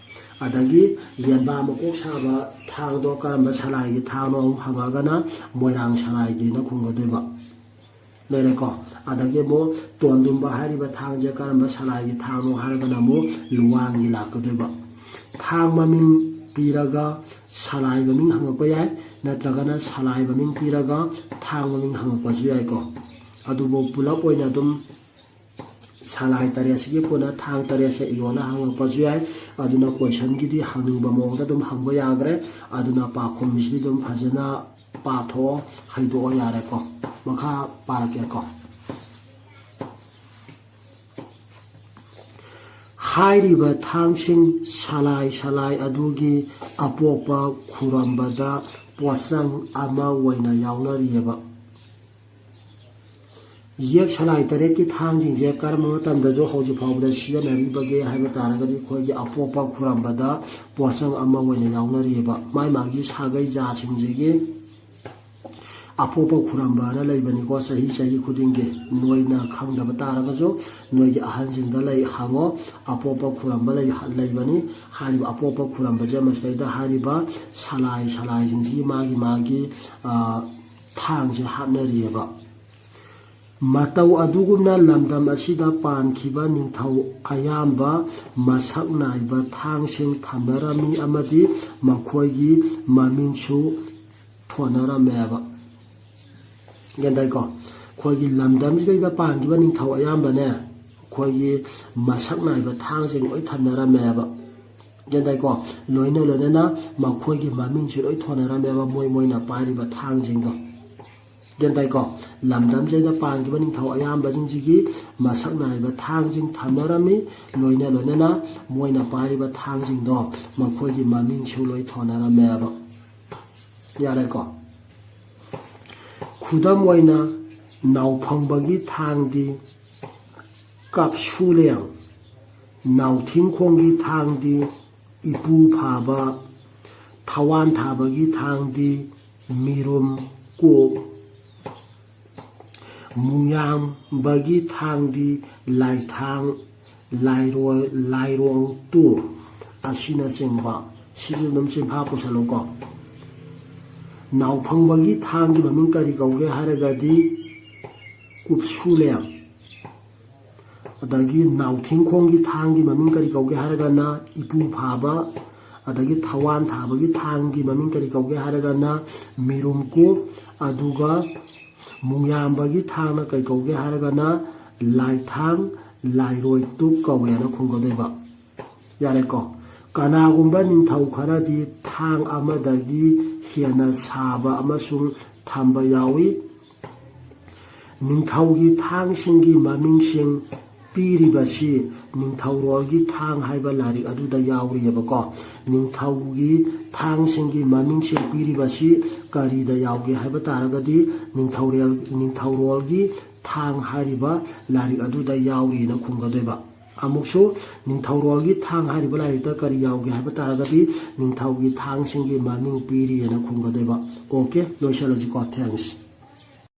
ꯑꯗꯒꯤ ꯌꯦꯟꯕꯥ ꯃꯀꯣꯛ ꯁꯥꯕ ꯊꯥꯡꯗꯣ ꯀꯔꯝꯕ ꯁꯂꯥꯏꯒꯤ ꯊꯥꯡꯅꯣ ꯑꯃꯨꯛ ꯍꯪꯉꯒꯅ ꯃꯣꯏꯔꯥꯡ ꯁꯂꯥꯏꯒꯤꯅ ꯈꯨꯝꯒꯗꯣꯏꯕ꯫ ꯂꯩꯔꯦꯀꯣ꯫ ꯑꯗꯒꯤ ꯑꯃꯨꯛ ꯇꯣꯟꯗꯨꯝꯕ ꯍꯥꯏꯔꯤꯕ ꯊꯥꯡꯁꯦ ꯀꯔꯝꯕ ꯁꯂꯥꯏꯒꯤ ꯊꯥꯡꯅꯣ ꯍꯥꯏꯔꯒꯅ ꯑꯃꯨꯛ ꯂꯨꯋꯥꯡꯒꯤ ꯂꯥꯛꯀꯗꯣꯏꯕ꯫ ꯊꯥꯡ ꯃꯃꯤꯡ ꯄꯤꯔꯒ ꯁꯂꯥꯏ ꯃꯃꯤꯡ ꯍꯪꯉꯛꯄ ꯌꯥꯏ, ꯅꯠꯇ꯭ꯔꯒꯅ ꯁꯂꯥꯏ ꯃꯃꯤꯡ ꯄꯤꯔꯒ ꯊꯥꯡ ꯃꯃꯤꯡ ꯍꯪꯉꯛꯄꯁꯨ ꯌꯥꯏꯀꯣ꯫ ꯑꯗꯨꯕꯨ ꯄꯨꯂꯞ ꯑꯣꯏꯅ ꯑꯗꯨꯝ ꯁꯂꯥꯏ ꯇꯔꯦꯠꯁꯤꯒꯤ ꯄꯨꯟꯅ ꯊꯥꯡ ꯇꯔꯦꯠꯁꯦ ꯏꯌꯣꯅ ꯍꯪꯉꯛꯄꯁꯨ ꯌꯥꯏ꯫ ꯑꯗꯨꯅ questionꯒꯤꯗꯤ ꯍꯪꯅꯤꯡꯕ ꯃꯑꯣꯡꯗ ꯑꯗꯨꯝ ꯍꯪꯕ ꯌꯥꯈ꯭ꯔꯦ꯫ ꯑꯗꯨꯅ ꯄꯥꯈꯨꯝꯁꯤꯗꯤ ꯑꯗꯨꯝ ꯐꯖꯅ ꯄꯥꯊꯣꯛꯑꯣ, ꯍꯩꯗꯣꯛꯑꯣ ꯌꯥꯔꯦꯀꯣ꯫ ꯃꯈꯥ ꯄꯥꯔꯛꯀꯦꯀꯣ꯫ ꯍꯥꯏꯔꯤꯕ ꯊꯥꯡꯁꯤꯡ ꯁꯂꯥꯏ ꯁꯂꯥꯏ ꯑꯗꯨꯒꯤ ꯑꯄꯣꯛꯄ ꯈꯨꯔꯝꯕꯗ ꯄꯣꯠꯆꯪ ꯑꯃ ꯑꯣꯏꯅ ꯌꯥꯎꯅꯔꯤꯑꯕ꯫ ꯌꯦꯛ ꯁꯂꯥꯏ ꯇꯔꯦꯠꯀꯤ ꯊꯥꯡꯁꯤꯡꯁꯦ ꯀꯔꯝꯕ ꯃꯇꯝꯗꯁꯨ ꯍꯧꯖꯤꯛ ꯐꯥꯎꯕꯗ ꯁꯤꯖꯤꯟꯅꯔꯤꯕꯒꯦ ꯍꯥꯏꯕ ꯇꯥꯔꯒꯗꯤ ꯑꯩꯈꯣꯏꯒꯤ ꯑꯄꯣꯛꯄ ꯈꯨꯔꯝꯕꯗ ꯄꯣꯠꯆꯪ ꯑꯃ ꯑꯣꯏꯅ ꯌꯥꯎꯅꯔꯤꯑꯕ꯫ ꯃꯥꯏ ꯃꯥꯒꯤ ꯁꯥꯒꯩ ꯖꯥꯠꯁꯤꯡꯁꯤꯒꯤ ꯑꯄꯣꯛꯄ ꯈꯨꯔꯝꯕꯅ ꯂꯩꯕꯅꯤꯀꯣ꯫ ꯆꯍꯤ ꯆꯍꯤ ꯈꯨꯗꯤꯡꯒꯤ ꯅꯣꯏꯅ ꯈꯪꯗꯕ ꯇꯥꯔꯒꯁꯨ ꯅꯣꯏꯒꯤ ꯑꯍꯟꯁꯤꯡꯗ ꯂꯩ ꯍꯪꯉꯣ꯫ ꯑꯄꯣꯛꯄ ꯈꯨꯔꯝꯕ ꯂꯩ, ꯂꯩꯕꯅꯤ꯫ ꯍꯥꯏꯔꯤꯕ ꯑꯄꯣꯛꯄ ꯈꯨꯔꯝꯕꯁꯦ ꯃꯁꯤꯗꯩꯗ ꯍꯥꯏꯔꯤꯕ ꯁꯂꯥꯏ ꯁꯂꯥꯏꯁꯤꯡꯁꯤꯒꯤ ꯃꯥꯒꯤ ꯃꯥꯒꯤ, ꯑ, ꯊꯥꯡꯁꯦ ꯍꯥꯞꯅꯔꯤꯑꯕ꯫ ꯃꯇꯧ ꯑꯗꯨꯒꯨꯝꯅ ꯂꯝꯗꯝ ꯑꯁꯤꯗ ꯄꯥꯟꯈꯤꯕ ꯅꯤꯡꯊꯧ ꯑꯌꯥꯝꯕ ꯃꯁꯛ ꯅꯥꯏꯕ ꯊꯥꯡꯁꯤꯡ ꯊꯝꯅꯔꯝꯃꯤ ꯑꯃꯗꯤ ꯃꯈꯣꯏꯒꯤ ꯃꯃꯤꯡꯁꯨ ꯊꯣꯟꯅꯔꯝꯃꯦꯕ꯫ ꯒ꯭ꯌꯥꯟ ꯇꯥꯏꯀꯣ? ꯑꯩꯈꯣꯏꯒꯤ ꯂꯝꯗꯝꯁꯤꯗꯩꯗ ꯄꯥꯟꯈꯤꯕ ꯅꯤꯡꯊꯧ ꯑꯌꯥꯝꯕꯅꯦ, ꯑꯩꯈꯣꯏꯒꯤ ꯃꯁꯛ ꯅꯥꯏꯕ ꯊꯥꯡꯁꯤꯡ ꯂꯣꯏ ꯊꯝꯅꯔꯝꯃꯦꯕ꯫ ꯒ꯭ꯌꯥꯟ ꯇꯥꯏꯀꯣ? ꯂꯣꯏꯅ ꯂꯣꯏꯅꯅ ꯃꯈꯣꯏꯒꯤ ꯃꯃꯤꯡꯁꯨ ꯂꯣꯏ ꯊꯣꯟꯅꯔꯝꯃꯦꯕ, ꯃꯣꯏ ꯃꯣꯏꯅ ꯄꯥꯏꯔꯤꯕ ꯊꯥꯡꯁꯤꯡꯗꯣ꯫ ꯒ꯭ꯌꯥꯟ ꯇꯥꯏꯀꯣ? ꯂꯝꯗꯝꯁꯤꯗ ꯄꯥꯟꯈꯤꯕ ꯅꯤꯡꯊꯧ ꯑꯌꯥꯝꯕꯁꯤꯡꯁꯤꯒꯤ ꯃꯁꯛ ꯅꯥꯏꯕ ꯊꯥꯡꯁꯤꯡ ꯊꯝꯅꯔꯝꯃꯤ꯫ ꯂꯣꯏꯅ ꯂꯣꯏꯅꯅ ꯃꯣꯏꯅ ꯄꯥꯏꯔꯤꯕ ꯊꯥꯡꯁꯤꯡꯗꯣ ꯃꯈꯣꯏꯒꯤ ꯃꯃꯤꯡꯁꯨ ꯂꯣꯏ ꯊꯣꯟꯅꯔꯝꯃꯦꯕ꯫ ꯌꯥꯔꯦꯀꯣ? ꯈꯨꯗꯝ ꯑꯣꯏꯅ ꯅꯥꯎꯐꯪꯕꯒꯤ ꯊꯥꯡꯗꯤ ꯀꯥꯞꯁꯨꯂꯦꯡ, ꯅꯥꯎꯊꯤꯡꯈꯣꯡꯒꯤ ꯊꯥꯡꯗꯤ ꯏꯄꯨ ꯐꯥꯕ, ꯊꯋꯥꯟ ꯊꯥꯕꯒꯤ ꯊꯥꯡꯗꯤ ꯃꯤꯔꯨꯝ, ꯀꯣꯛ, ꯃꯨꯡꯌꯥꯝꯕꯒꯤ ꯊꯥꯡꯗꯤ ꯂꯥꯏꯊꯥꯡ, ꯂꯥꯏꯔꯣꯏ, ꯂꯥꯏꯔꯣꯡ ꯇꯨ ꯑꯁꯤꯅꯆꯤꯡꯕ꯫ ꯁꯤꯁꯨ ꯑꯗꯨꯝ ꯆꯤꯟꯐꯥ ꯄꯨꯁꯜꯂꯨꯀꯣ꯫ ꯅꯥꯎꯐꯪꯕꯒꯤ ꯊꯥꯡꯒꯤ ꯃꯃꯤꯡ ꯀꯔꯤ ꯀꯧꯒꯦ ꯍꯥꯏꯔꯒꯗꯤ ꯀꯨꯞꯁꯨꯂꯦꯝ꯫ ꯑꯗꯒꯤ ꯅꯥꯎꯊꯤꯡꯈꯣꯡꯒꯤ ꯊꯥꯡꯒꯤ ꯃꯃꯤꯡ ꯀꯔꯤ ꯀꯧꯒꯦ ꯍꯥꯏꯔꯒꯅ ꯏꯄꯨ ꯐꯥꯕ꯫ ꯑꯗꯒꯤ ꯊꯋꯥꯟ ꯊꯥꯕꯒꯤ ꯊꯥꯡꯒꯤ ꯃꯃꯤꯡ ꯀꯔꯤ ꯀꯧꯒꯦ ꯍꯥꯏꯔꯒꯅ ꯃꯤꯔꯨꯝꯀꯨꯞ꯫ ꯑꯗꯨꯒ ꯃꯨꯡꯌꯥꯝꯕꯒꯤ ꯊꯥꯡꯅ ꯀꯩ ꯀꯧꯒꯦ ꯍꯥꯏꯔꯒꯅ ꯂꯥꯏꯊꯥꯡ, ꯂꯥꯏꯔꯣꯏ ꯇꯨꯞ ꯀꯧꯋꯦꯅ ꯈꯨꯝꯒꯗꯣꯏꯕ꯫ ꯌꯥꯔꯦꯀꯣ? ꯀꯅꯥꯒꯨꯝꯕ ꯅꯤꯡꯊꯧ ꯈꯔꯗꯤ ꯊꯥꯡ ꯑꯃꯗꯒꯤ ꯍꯦꯟꯅ ꯁꯥꯕ ꯑꯃꯁꯨꯡ ꯊꯝꯕ ꯌꯥꯎꯏ꯫ ꯅꯤꯡꯊꯧꯒꯤ ꯊꯥꯡꯁꯤꯡꯒꯤ ꯃꯃꯤꯡꯁꯤꯡ ꯄꯤꯔꯤꯕꯁꯤ ꯅꯤꯡꯊꯧꯔꯣꯜꯒꯤ ꯊꯥꯡ ꯍꯥꯏꯕ ꯂꯥꯏꯔꯤꯛ ꯑꯗꯨꯗ ꯌꯥꯎꯔꯤꯑꯕꯀꯣ꯫ ꯅꯤꯡꯊꯧꯒꯤ ꯊꯥꯡꯁꯤꯡꯒꯤ ꯃꯃꯤꯡꯁꯤꯡ ꯄꯤꯔꯤꯕꯁꯤ ꯀꯔꯤꯗ ꯌꯥꯎꯒꯦ ꯍꯥꯏꯕ ꯇꯥꯔꯒꯗꯤ ꯅꯤꯡꯊꯧꯔꯦꯜ-, ꯅꯤꯡꯊꯧꯔꯣꯜꯒꯤ ꯊꯥꯡ ꯍꯥꯏꯔꯤꯕ ꯂꯥꯏꯔꯤꯛ ꯑꯗꯨꯗ ꯌꯥꯎꯔꯤꯅ ꯈꯨꯝꯒꯗꯣꯏꯕ꯫ ꯑꯃꯨꯛꯁꯨ ꯅꯤꯡꯊꯧꯔꯣꯜꯒꯤ ꯊꯥꯡ ꯍꯥꯏꯔꯤꯕ ꯂꯥꯏꯔꯤꯛꯇ ꯀꯔꯤ ꯌꯥꯎꯒꯦ ꯍꯥꯏꯕ ꯇꯥꯔꯒꯗꯤ ꯅꯤꯡꯊꯧꯒꯤ ꯊꯥꯡꯁꯤꯡꯒꯤ ꯃꯃꯤꯡ ꯄꯤꯔꯤꯑꯅ ꯈꯨꯝꯒꯗꯣꯏꯕ꯫ ꯑꯣꯀꯦ, ꯂꯣꯏꯁꯤꯜꯂꯁꯤꯀꯣ꯫ Thanks꯫